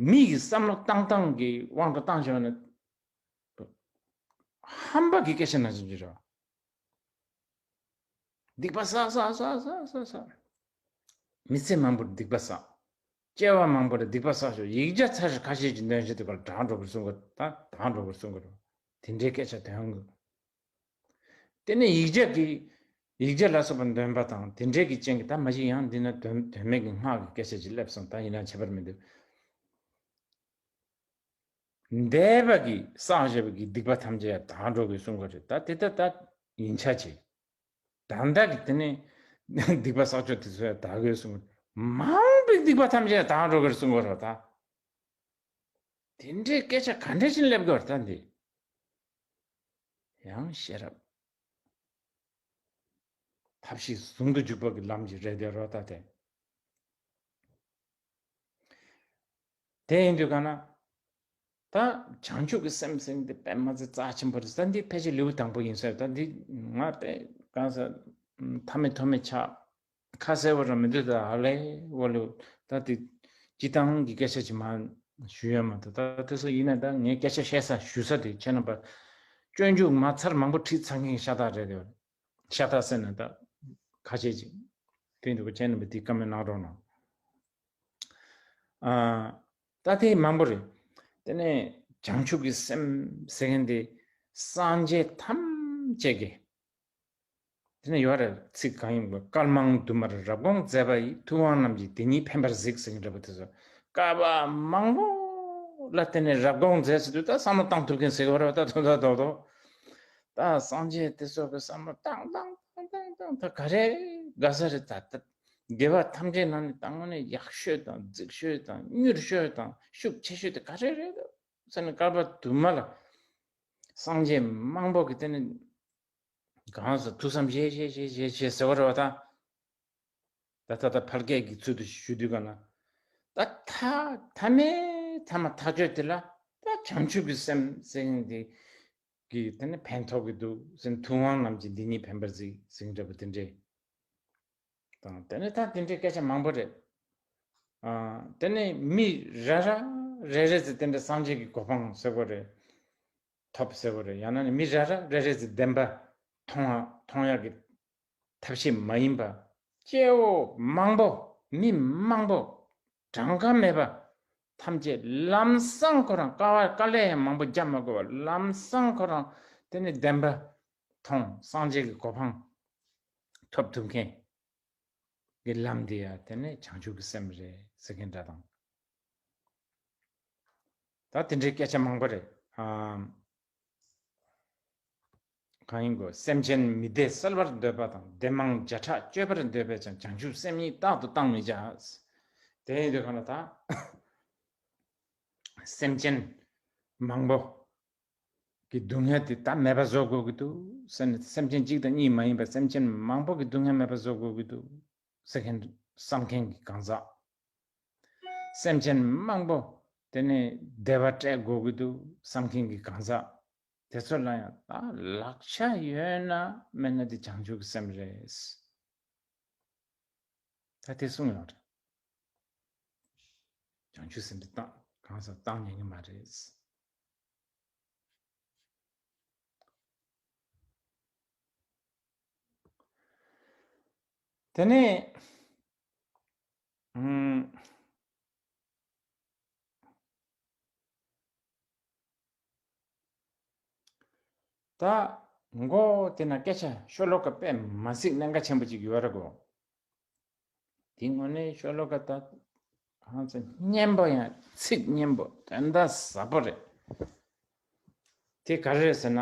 མི་ཡི་བསམ་བློ་བཏང་སྟངས་ཀྱི་དབང་དུ་བཏང་བྱས་པ་ན། ཧམ་པ་གི་སྐད་ཆ་ནང་བཞིན་གྱི་རེད། སྡིག་པ་བསགས་བསགས་བསགས་བསགས་བསགས། མི་ཚེ་མང་པོར་སྡིག་པ་བསགས། སྐྱེ་བ་མང་པོར་སྡིག་པ་བསགས་ཤོག་ཡིག་བརྒྱ་ཚར་ཁ་ཤས་ཀྱི་འདོན་བྱེད་དུ་ག་ལ་དྲག་འགྲོ་གི་གསུང་གི། ད་དྲག་འགྲོ་གི་གསུང་གི་རེད། དེ་འདྲའི་སྐད་ཆ་དོན་གི། དེ་ནས་ཡིག་བརྒྱ་གི་ཡིག་བརྒྱ་ལ་སོགས་པ་འདོན་པ་དང་དེ་འདྲའི་གི་རྐྱེན་གྱིས། ད་མ་གཞི་ཡང་འདི་ན་དོན་དོན་མེད་ཀྱི་སྔགས་ཀྱི་སྐད་ཆ་ཅིག་སླེབས་སོང་། ད་ཡིན་ན་ཁྱད་པར་མི་འདུག་འདས་པ་གི་བསགས་བཞག་པའི་གི་སྡིག་པ་ཐམས་ཅད་ཡང་དག་འགྲོ་གི་གསུང་གི་རེད། ད་དེ་ལྟ་ད་ཡིན་ཆ་ཆེ། ད་ལྟ་གི་དེ་ནས་སྡིག་པ་བསགས་ཆོག་དེ་ཚོ་ཡང་དག་གི་གསུང་གི་རེད། མང་པོའི་སྡིག་པ་ཐམས་ཅད་ཡང་དག་འགྲོ་གི་རེད་གསུང་གི་རེད། ད་དེ་འདྲའི་སྐད་ཆ་ག་འདྲ་ཞིག་སླེབས་གི་རེད། ད་འདི་ཡང་ཤེས་རབ། ཐབས་ཤེས་ཟུང་དུ་འཇུག་པ་གི་ལམ་གྱི་རེད་དེ་རོ། ད་དེ་དེ་ཡིན་དུས་ག་ན། ད་བྱང་ཆུབ་ཀྱི་སེམས་ཟེར་འདི་དཔེ་མ་ཚད་རྩ་ཆེན་པོ་རེད། ད་འདི་ཕལ་ཆེར་ལེའུ་དང་པོ་ཡིན་ས་རེད། ད་འདི་ང་དཔེ་གང་ས་མཐའ་མེད་ཐོག་མེད་ཆགས། ཁ་གསལ་བོ་རང་མི་འདུག་ད་ཧ་ལས་བོ་ལེའུ། ད་དེ་སྤྱི་བཏང་གི་སྐད་ཆ་ཅིག་མ་ཞུ་ཡ་མ་གཏོགས། ད་དེ་ཚོ་ཡིན་ན་ད་ངས་སྐད་ཆ་བཤད་ས་ཞུ་ས་དེ་ཁྱེད་རྣམ་པ་སྤྱོད་འཇུག་མ་ཚར་མང་པོ་ཁྲིད་ཚར་མཁན་གྱི་ཤ་སྟག་རེད་དེ། ཤ་སྟག་ཟེར་ན་ད་ཁ་ཤས་ཅིག་དེ་འདུག་ཁྱེད་རྣམ་པ་དེ་བཀའ་མོལ་གནང་རོགས་གནང་། ཨ། ད་དེ་མང་པོ་རེད། དེ་ནས་བྱང་ཆུབ་ཀྱི་སེམས་ཟེར་མཁན་དེ་སངས་རྒྱས་ཐམས་ཅད་ཀྱི། དེ་ནས་ཡོད་རེད། ཚིག་གང་ཡིན་པ། བསྐལ་མང་དུ་མར་རབ་དགོངས་མཛད་པ་ཡི། ཐུབ་དབང་རྣམས་ཀྱིས་དེ་ཉིད་ཕན་པར་གཟིགས་ཟེར་གྱི་འདྲ་པོ་དེ་ཚོ། བསྐལ་པ་མང་པོ་ལ་དེ་ནས་རབ་དགོངས་མཛད་ཟེར་དུས་ད་བསམ་བློ་བཏང་ཐུབ་མཁན་ཟེར་གྱི་རེད་པ། ད་དོན་དག་རྡོག་རྡོག་ད་སངས་རྒྱས་དེ་ཚོ་གི་བསམ་བློ་བཏང་བཏང་བཏང་བཏང་བཏང་། ད་ག་རེ་དགའ་ས་རེད། ད་ད་དགེ་བ་ཐམས་ཅད་ནང་ནས་ད་དངོས་གནས་ཡག་ཤོས་དང་རྫིག་ཤོས་དང་མྱུར་ཤོས་དང་ཤུགས་ཆེ་ཤོས་དེ་ག་རེ་རེད་ཟེར་ནས། བསྐལ་པ་དུ་མ་ལ་སངས་རྒྱས་མང་པོ་གི་དེ་ནས་གང་ཟེར། ཐུགས་བསམ་བཞེས་བཞེས་བཞེས་བཞེས་བཞེས་ཟེར་བ་རེད་པ། ད་ད་ད་ད་ཕལ་སྐད་ཀྱི་ཚུལ་དུ་ཞུ་དུས་ག་ན། ད་ཐ་ཐ་མའི་ཐ་མ་ཐག་ཆོད་དེ་ལ་ད་བྱང་ཆུབ་ཀྱི་སེམས་ཟེར་མཁན་དེ་གིས་དེ་ནི་ཕན་ཐོགས་ཀྱི་འདུག་ཟེར། ཐུབ་དབང་རྣམས་ཀྱིས་འདི་ཉིད་ཕན་པར་གཟིགས་ཟེར་མཁན་འདྲ་པོ་དེ་འདྲས་དང་། དེ་ནས་ད་དེ་འདྲའི་སྐད་ཆ་མང་པོ་རེད། ཨ། དེ་ནས་མི་རེ་རེ་རེ་རེ་ཚོས་དེ་འདྲའི་སངས་རྒྱས་ཀྱི་གོ་འཕང་ཟེར་བ་རེད། ཐོབ་ཟེར་བ་རེད། ཡང་ན་ནི་མི་རེ་རེ་རེ་རེ་ཚོས་བདེན་པ་མཐོང་བ་མཐོང་ཡག་གི་ཐབས་ཤེས་མ་ཡིན་པ། སྐྱེ་བོ་མང་པོ་མི་མང་པོ་གྲངས་ཀ་མེད་པ་ཐམས་ཅད་ལམ་སང་ཁོ་རང་དཀའ་བ་དཀའ་ལས་ཡང་མང་པོ་རྒྱབ་མ་དགོས་པར་ལམ་སང་ཁོ་རང་དེ་ནས་བདེན་པ་མཐོང་། སངས་རྒྱས་ཀྱི་གོ་འཕང་ཐོབ་ཐུབ་མཁན་གྱི་ལམ་དེ་ཡང་དེ་ནས་བྱང་ཆུབ་ཀྱི་སེམས་རེད་ཟེར་མཁན་འདྲ་དང་། ད་དེ་འདྲའི་སྐད་ཆ་མང་པོ་རེད། ཨམ། གང་ཡིན་གོ། སེམས་ཅན་མི་བདེ་སེལ་བར་འདོད་པ་དང་། བདེ་མང་བརྒྱ་ཕྲག་སྤྱོད་པར་འདོད་པས་ཀྱང་། བྱང་ཆུབ་སེམས་ཉིད་རྟག་ཏུ་བཏང་མི་བྱ། དེ་ཡིན་དུས་གང་ལ་ད་སེམས་ཅན་མང་པོ་གི་སྡུག་བསྔལ་དེ་ད་མེད་པ་བཟོ་དགོས་ཀྱི་འདུག་ཟེར་ནས། སེམས་ཅན་གཅིག་དང་གཉིས་མ་ཡིན་པར་སེམས་ཅན་མང་པོ་གི་སྡུག་བསྔལ་མེད་པ་བཟོ་དགོས་ཀྱི་འདུག་ཟེར་མཁན་བསམ་མཁན་གྱི་གང་ཟག་སེམས་ཅན་མང་པོ་དེ་ནས་བདེ་བ་སྤྲད་དགོས་ཀྱི་འདུག་བསམ་མཁན་གྱི་གང་ཟག་དེ་ཚོ་ལ་ཡང་ད་ལག་ཆ་ཡོད་ན་མེད་ན་དེ་བྱང་ཆུབ་ཀྱི་སེམས་རེད། ད་དེ་གསུངས་ཡོད་རེད། བྱང་ཆུབ་སེམས་དེ་བཏང་གང་ཟག་བཏང་ཉན་གྱི་མ་རེད། དེ་ནས་ཨམ། ད་མགོ་དེ་ན་སྐད་ཆ་ཤོ་ལོ་ཀ་དཔེ་མ་སྲིད་གནད་འགག་ཆེན་པོ་ཅིག་ཡོད་རེད་གོ། དེ་དངོས་གནས་ཤོ་ལོ་ཀ་ད་ཧང་ཚ་སྙན་པོ་ཡང་ཚིག་སྙན་པོ་དོན་དག་ཟབ་པོ་རེད། དེ་ག་རེ་རེད་ཟེར་ན།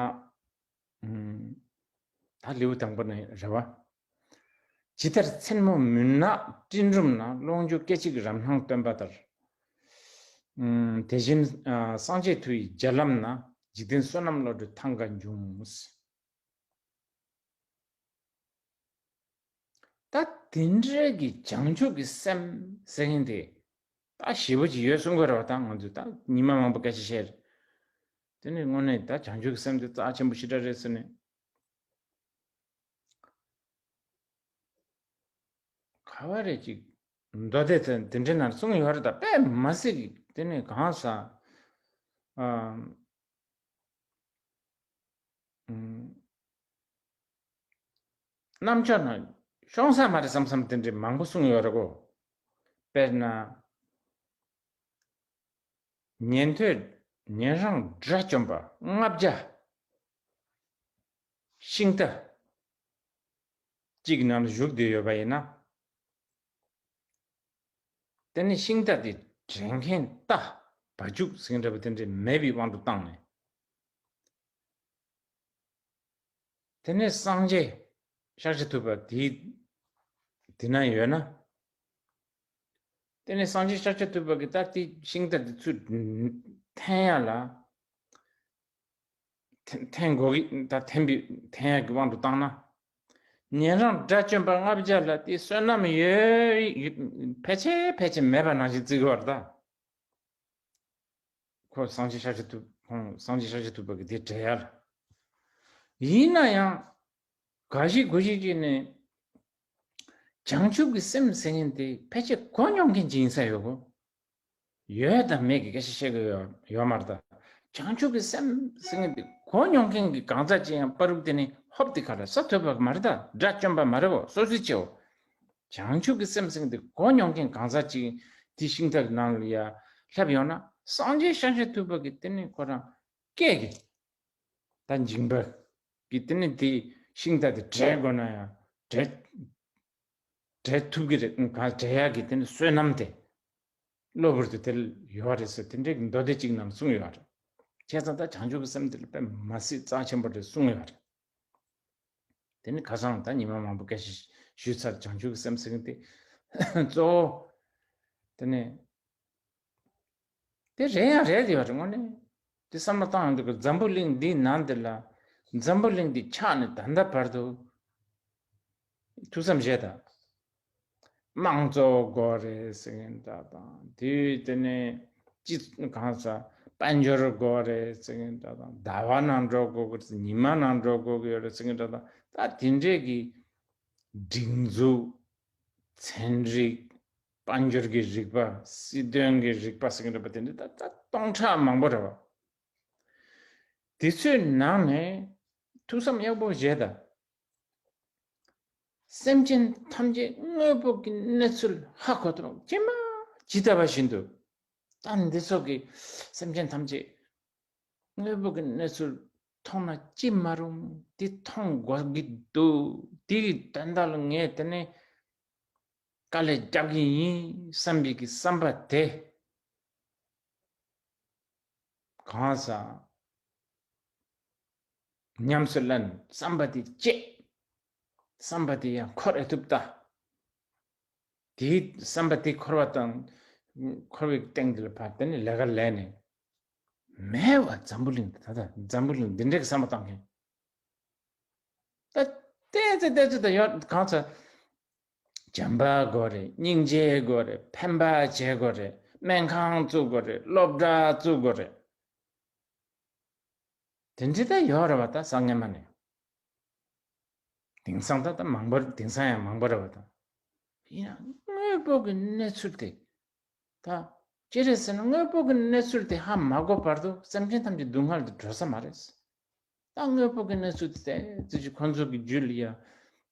ཨམ། ད་ལེའུ་དང་པོ་ནས་རེད་བ། ཇི་ལྟར་མཚན་མོ་མུན་ནག་སྤྲིན་རུམ་ན། ཀློང་འཇུག་སྐད་ཅིག་རབ་སྣང་སྟོན་པ་ལྟར། ཨམ། དེ་བཞིན་ཨ་སངས་རྒྱས་མཐུ་ཡི་རྒྱ་ལམ་ན། འཇིག་རྟེན་བསོད་ནམས་བློ་གྲོས་ཐང་ག་འབྱུང་། ད་དེ་འདྲའི་གི་བྱང་ཆུབ་ཀྱི་སེམས་ཟེར་མཁན་དེ་ད་ཞེ་པོ་ཅིག་ཡོད་གསུང་གི་རེད་བ། ད་ང་ཚོས་ད་ཉི་མ་མང་པོ་སྐད་ཆ་བཤད་རེད། དེ་ནས་དངོས་གནས་ད་བྱང་ཆུབ་ཀྱི་སེམས་དེ་རྩ་ཆེན་པོ་ཞེ་དྲག་རེད་ཟེར་ནས། ག་བ་རེ་ཅིག་མདོ་སྡེ་དེ་དེ་འདྲའི་ནང་གསུངས་ཡོད་རེད། ད་དཔེ་མ་སྲིད་ཀྱི་དེ་ནས་གང་ཟག་ཨམ། ཨམ། རྣམ་ཅོག་ན་ཤོང་ས་མ་རེད་བསམ་བསམ་དེ་འདྲའི་མང་པོ་གསུངས་ཡོད་རེད་གོ། དཔེར་ན། ཉན་ཐོས་ཉན་རང་དགྲ་བཅོམ་པ་ལྔ་བརྒྱ་ཤིང་རྟ་གཅིག་ནང་ལ་བཞུགས་བསྡད་ཡོད་པ་ཡིན་ན། དེ་ནི་ཤིང་རྟ་དེ་དྲན་མཁན་རྟ་བ་ཕྱུགས་ཟེར་མཁན་འདྲ་པོ་དེ་འདྲའི་མེད་པའི་དབང་དུ་བཏང་ནས། དེ་ནས་སངས་རྒྱས་ཤཱཀྱ་ཐུབ་པ་དེའི་དེ་ན་ཡོད་ན། དེ་ནས་སངས་རྒྱས་ཤཱཀྱ་ཐུབ་པ་གིས་ད་དེ་ཤིང་རྟ་དེ་ཚུར་འཐེན་ཡ་ལ། འཐེན་འཐེན་དགོས་ཀྱི་ད་འཐེན་པའི་འཐེན་ཡ་གི་དབང་དུ་བཏང་ན། ཉན་རང་དགྲ་བཅོམ་པ་ལྔ་བརྒྱ་ལ་དེ་བསོད་ནམས་ཡོད་ཡོད་ཕལ་ཆེར་ཕལ་ཆེར་མེད་པ་ནང་བཞིན་བརྩི་གི་བར་ད། ཁོ་སངས་རྒྱས་ཤཱཀྱ་ཐུབ་ཁོང་སངས་རྒྱས་ཤཱཀྱ་ཐུབ་པ་གི་དེ་འགྲེལ་ཡ་ལ། ཡིན་ན་ཡང་ག་ཞིག་གུ་ཞིག་ཅིག་ནས་བྱང་ཆུབ་ཀྱི་སེམས་ཟེར་མཁན་དེ་ཕལ་ཆེར་གོ་མྱོང་མཁན་ཅིག་ཡིན་ས་ཡོད་གོ། ཡོད་དང་མེད་ཀྱི་སྐད་ཆ་བཤད་གི་ཡོད་ཡོད་མ་རེད་ད། བྱང་ཆུབ་ཀྱི་སེམས་ཟེར་མཁན་དེ་གོ་མྱོང་མཁན་གྱི་གང་ཟག་ཅིག་ཡང་པ་རུབ་དེ་ནི་ཧོབ་དེ་ག་ལ་ས་ཐོབ་པ་མ་རེད་ད། དགྲ་བཅོམ་པ་མ་རེད་གོ། སོ་སོའི་ཆེའོ། བྱང་ཆུབ་ཀྱི་སེམས་ཟེར་མཁན་དེ་གོ་མྱོང་མཁན་གང་ཟག་ཅིག་དེ་ཤིང་རྟ་གི་ནང་ལ་ཡ་སླེབས་ཡོང་ན། སངས་རྒྱས་ཤཱཀྱ་ཐུབ་པ་གི་དེ་ནི་ཁོ་རང་སྐད་ཀྱི་ད་འཇིགས་པ་གི་དེ་ནི་དེ་ཤིང་རྟ་དེ་བྲལ་དགོས་ན་ཡང་བྲལ་བྲལ་ཐུབ་ཀྱི་རེད། གང་བྲལ་ཡག་གི་དེ་ནི་བསོད་ནམས་དེ་གློ་བུར་དུ་དེ་ལ་ཡོད་རེད་ཟེར་དེ་འདྲའི་མདོ་སྡེ་གཅིག་ནང་གསུངས་ཡོད་རེད། བྱས་ཙང་ད་བྱང་ཆུབ་ཀྱི་སེམས་དེ་ལ་དཔེ་མ་སྲིད་རྩ་ཆེན་པོ་རེད་གསུངས་ཡོད་རེད། དེ་ནི་ཁ་སང་ད་ཉི་མ་མང་པོ་སྐད་ཆ་ཞུས་ཚར། བྱང་ཆུབ་ཀྱི་སེམས་ཟེར་མཁན་དེ་གཙོ་བོ་དེ་ནི་དེ་རེད་ཡང་རེད་ཡོད་རེད་དངོས་གནས། དེ་བསམ་བློ་བཏང་ཡོང་དུས་འཛམ་བུ་གླིང་འདིའི་ནང་འདི་ལ་འཛམ་བུ་གླིང་འདི་ཆགས་ནས་ད་ལྟ་བར་དུ་ཐུགས་བསམ་བཞེས་དང་། དམངས་གཙོ་དགོས་རེད་ཟེར་མཁན་འདྲ་དང་། དེ་དེ་ནས་ཅི་གང་ཟག་དཔལ་འབྱོར་དགོས་རེད་ཟེར་མཁན་འདྲ་དང་། ཟླ་བ་ནང་འགྲོ་དགོས་ཀྱི་རེད། ཉི་མ་ནང་འགྲོ་དགོས་ཀྱི་ཡོད་རེད་ཟེར་མཁན་འདྲ་དང་། ད་དེ་འདྲས་ཀྱི་སྒྲིག་འཛུགས། ཚན་རིག། དཔལ་འབྱོར་གྱི་རིག་པ། སྲིད་དོན་གྱི་རིག་པ་ཟེར་མཁན་འདྲ་པོ་དེ་འདྲ་ད་ད་སྟོང་ཕྲག་མང་པོ་རེད་བ། དེ་ཚོའི་ནང་ནས་ཐུགས་བསམ་ཡག་པོ་བཞེས་དང་། སེམས་ཅན་ཐམས་ཅད་དངོས་པོ་གི་གནས་ཚུལ་ཧ་གོ་ཐུབ་ཇི་མ་ཇི་ལྟ་བ་བཞིན་དུ། ད་འདི་ཚོ་གི་སེམས་ཅན་ཐམས་ཅད་དངོས་པོ་གི་གནས་ཚུལ་མཐོང་ན་ཅི་མ་རུང་འདི་མཐོང་དགོས་ཀྱི་འདུག་འདི་གི་དོན་དག་ལ་ངས་དེ་ནས་དཀའ་ལས་རྒྱབ་ཀྱི་ཡིན་བསམ་པའི་གི་བསམ་པ་དེ། གང་ཟག་ཉམས་སུ་ལེན་བསམ་པ་དེ་བསྐྱེད། བསམ་པ་དེ་ཡང་འཁོར་ཨེ་ཐུབ་ལྟ། དེའི་བསམ་པ་དེ་འཁོར་བ་དང་། འཁོར་བའི་སྟེང་དེ་ལ་ཕར་དེ་ནས་ལས་ཀ་ལས་ནས། མེད་བ་འཛམ་བུ་གླིང་དེ་ད་ལྟ་འཛམ་བུ་གླིང་འདི་འདྲའི་བསམ་པ་བཏང་མཁན། ད་ལྟའི་ཚེ་ལྟའི་ཚེ་ད་ཡོད་གང་ཚེ། བྱམས་པ་དགོས་རེད། སྙིང་རྗེ་དགོས་རེད། ཕན་པ་བྱེད་དགོས་རེད། སྨན་ཁང་བཙུགས་དགོས་རེད། སློབ་གྲྭ་བཙུགས་དགོས་རེད། དེ་འདྲ་ད་ཡོད་རེད་བ། ད་སང་ངེ་མ་ནས་དེང་སང་ད་ད་མང་པོ་དེང་སང་ཡང་མང་པོ་རེད་བ། ད་ཡིན་ན་དངོས་པོ་གི་གནས་ཚུལ་དེ་ད་ཅི་རེད་ཟེར་ན་དངོས་པོ་གི་གནས་ཚུལ་དེ་ཧ་མ་གོ་བར་དུ་སེམས་ཅན་ཐམས་ཅད་སྡུག་བསྔལ་དུ་འགྲོ་ས་མ་རེད། ད་དངོས་པོ་གི་གནས་ཚུལ་དེ་ཙི་ཅི་ཁོང་ཚོ་གི་རྒྱུད་ལ་ཡ་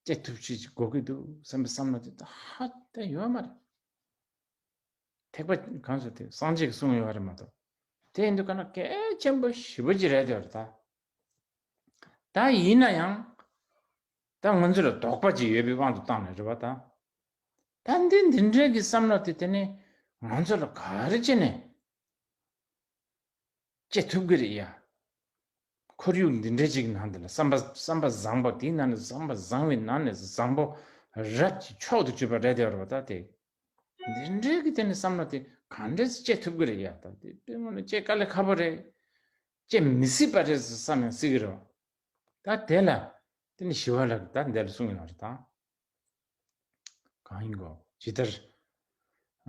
སྐྱེ་ཐུབ་ཅིག་དགོས་ཀྱི་འདུག་བསམ་པའི་བསམ་བློ་དེ་ད་ཧ་ད་ཡོད་མ་རེད། ཐེག་པ་གང་ཟེར་དེ་སངས་རྒྱས་ཀྱིས་གསུངས་ཡོད་རེད་མ་གཏོགས། དེ་ཡིན་དུས་ག་ན་གལ་ཆེན་པོ་ཞེ་པོ་ཅིག་རེད་དེ་རེད་ད། ད་ཡིན་ན་ཡང་། ད་ང་ཚོ་ལ་དོགས་པ་ཅིག་ཡོད་པའི་དབང་དུ་བཏང་ནས་རེད་པ་ད། ད་འདི་འདི་འདྲའི་གི་བསམ་བློ་དེ་དེ་ནི་ང་ཚོ་ལ་ག་རེ་བྱས་ནས་སྐྱེ་ཐུབ་ཀྱི་རེད་ཡ། ཁོར་ཡུག་འདི་འདྲའི་ཅིག་ནང་དེ་ལ་བསམ་པ་བསམ་པ་བཟང་པོ་དེའི་ནང་ནས་བསམ་པ་བཟང་བའི་ནང་ནས་བཟང་པོ་རབ་ཀྱི་མཆོག་ཏུ་གྱུར་པ་རེད་དེ་རེད་པ་ད་དེ། འདི་འདྲའི་གི་དེ་ནི་བསམ་བློ་དེ་ག་འདྲས་སྐྱེ་ཐུབ་ཀྱི་རེད་ཡ། ད་དེ་དཔེ་ངོ་ནས་སྐྱེ་དཀའ་ལས་ཁག་པོ་རེད། སྐྱེ་མི་སྲིད་པ་རེད་བསམ་ཡང་སྲིད་ཀྱི་རེད། ད་དེ་ལ་དེ་ནི་ཞི་བ་ལྷ་གིས་ད་འདི་ལ་གསུངས་ཡོད་རེད་ད། གང་ཡིན་གོ་ཇི་ལྟར།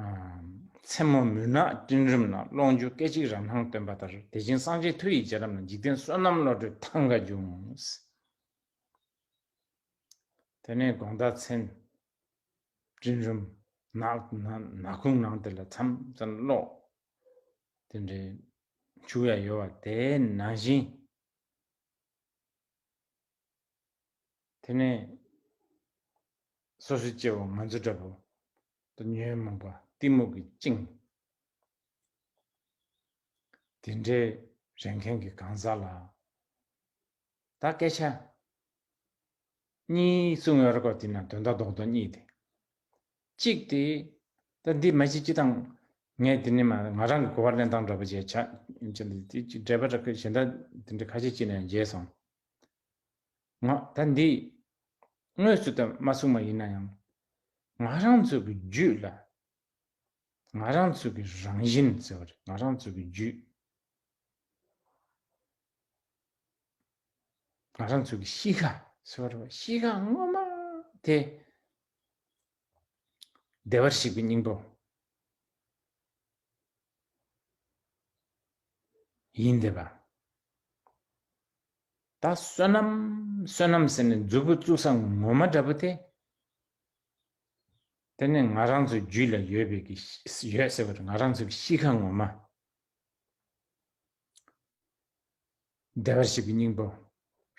ཨ། མཚན་མོ་མུན་ནག་སྤྲིན་རུམ་ན། ཀློང་འཇུག་སྐད་ཅིག་རང་སྣང་སྟོན་པ་ལྟར། དེ་བཞིན་སངས་རྒྱས་མཐུ་ཡི་རྒྱལ་རབས་ན། འཇིག་རྟེན་བསོད་ནམས་བློ་གྲོས་ཐང་ག་འབྱུང་། དེ་ནས་དགོང་དག་མཚན། སྤྲིན་རུམ། ནག་ནག་ནག་ཁུང་ནང་དེ་ལ་མཚམས་མཚམས་གློག་དེ་འདྲའི་འཁྱུག་ཡ་ཡོད་པ་དེ་ནང་བཞིན། དེ་ནས་སོ་སོའི་སྐྱེ་བོ་ང་ཚོ་འདྲ་པོ་དང་ཉོན་མོངས་པ་གཏི་མུག་གིས་བཅིངས། དེ་འདྲའི་རེ་མཁན་གྱི་གང་ཟག་ལ། ད་སྐད་ཆ་གཉིས་གསུངས་ཡོད་རེད་ཀོ། དེ་ན་དོན་དག་རྡོག་རྡོག་གཉིས་དེ། གཅིག་དེ། ད་འདི་མ་གཅིག་གཅིག་དང་། ངས་འདི་ནི་མ་ང་རང་གི་གོ་བ་ལེན་སྟངས་འདྲ་པོ་བྱས་ཆ་ཡིན་ཆ་འདི་དེ་གཅིག་འགྲེལ་པ་འདྲ་ཁ་གཞན་དག་དེ་འདྲ་ཁ་ཤས་ཅིག་ནས་མཇལ་སོང་། ང་ད་འདི་དངོས་སུ་ད་མ་གསུངས་པ་ཡིན་ན་ཡང་། ང་རང་ཚོ་གི་རྒྱུད་ལ། ང་རང་ཚོ་གི་རང་བཞིན་ཟེར་བ་རེད། ང་རང་ཚོ་གི་རྒྱུད། ང་རང་ཚོ་གི་གཤིས་ཀ་ཟེར་བ་རེད། གཤིས་ཀ་ངོ་མ་དེ་བདེ་བར་གཤེགས་པའི་སྙིང་པོ་ཡིན་བསྡད་པ། ད་བསོད་ནམས་བསོད་ནམས་ཟེར་ནས་མཛུབ་གུ་བཙུགས་ས་ངོ་མ་འདྲ་པོ་དེ། དེ་ནི་ང་རང་ཚོའི་རྒྱུད་ལ་ཡོད་པའི་གི་ཡོད་ཟེར་བ་རེད། ང་རང་ཚོའི་གཤིས་ཀ་ངོ་མ། བདེ་བར་གཤེགས་པའི་སྙིང་པོ་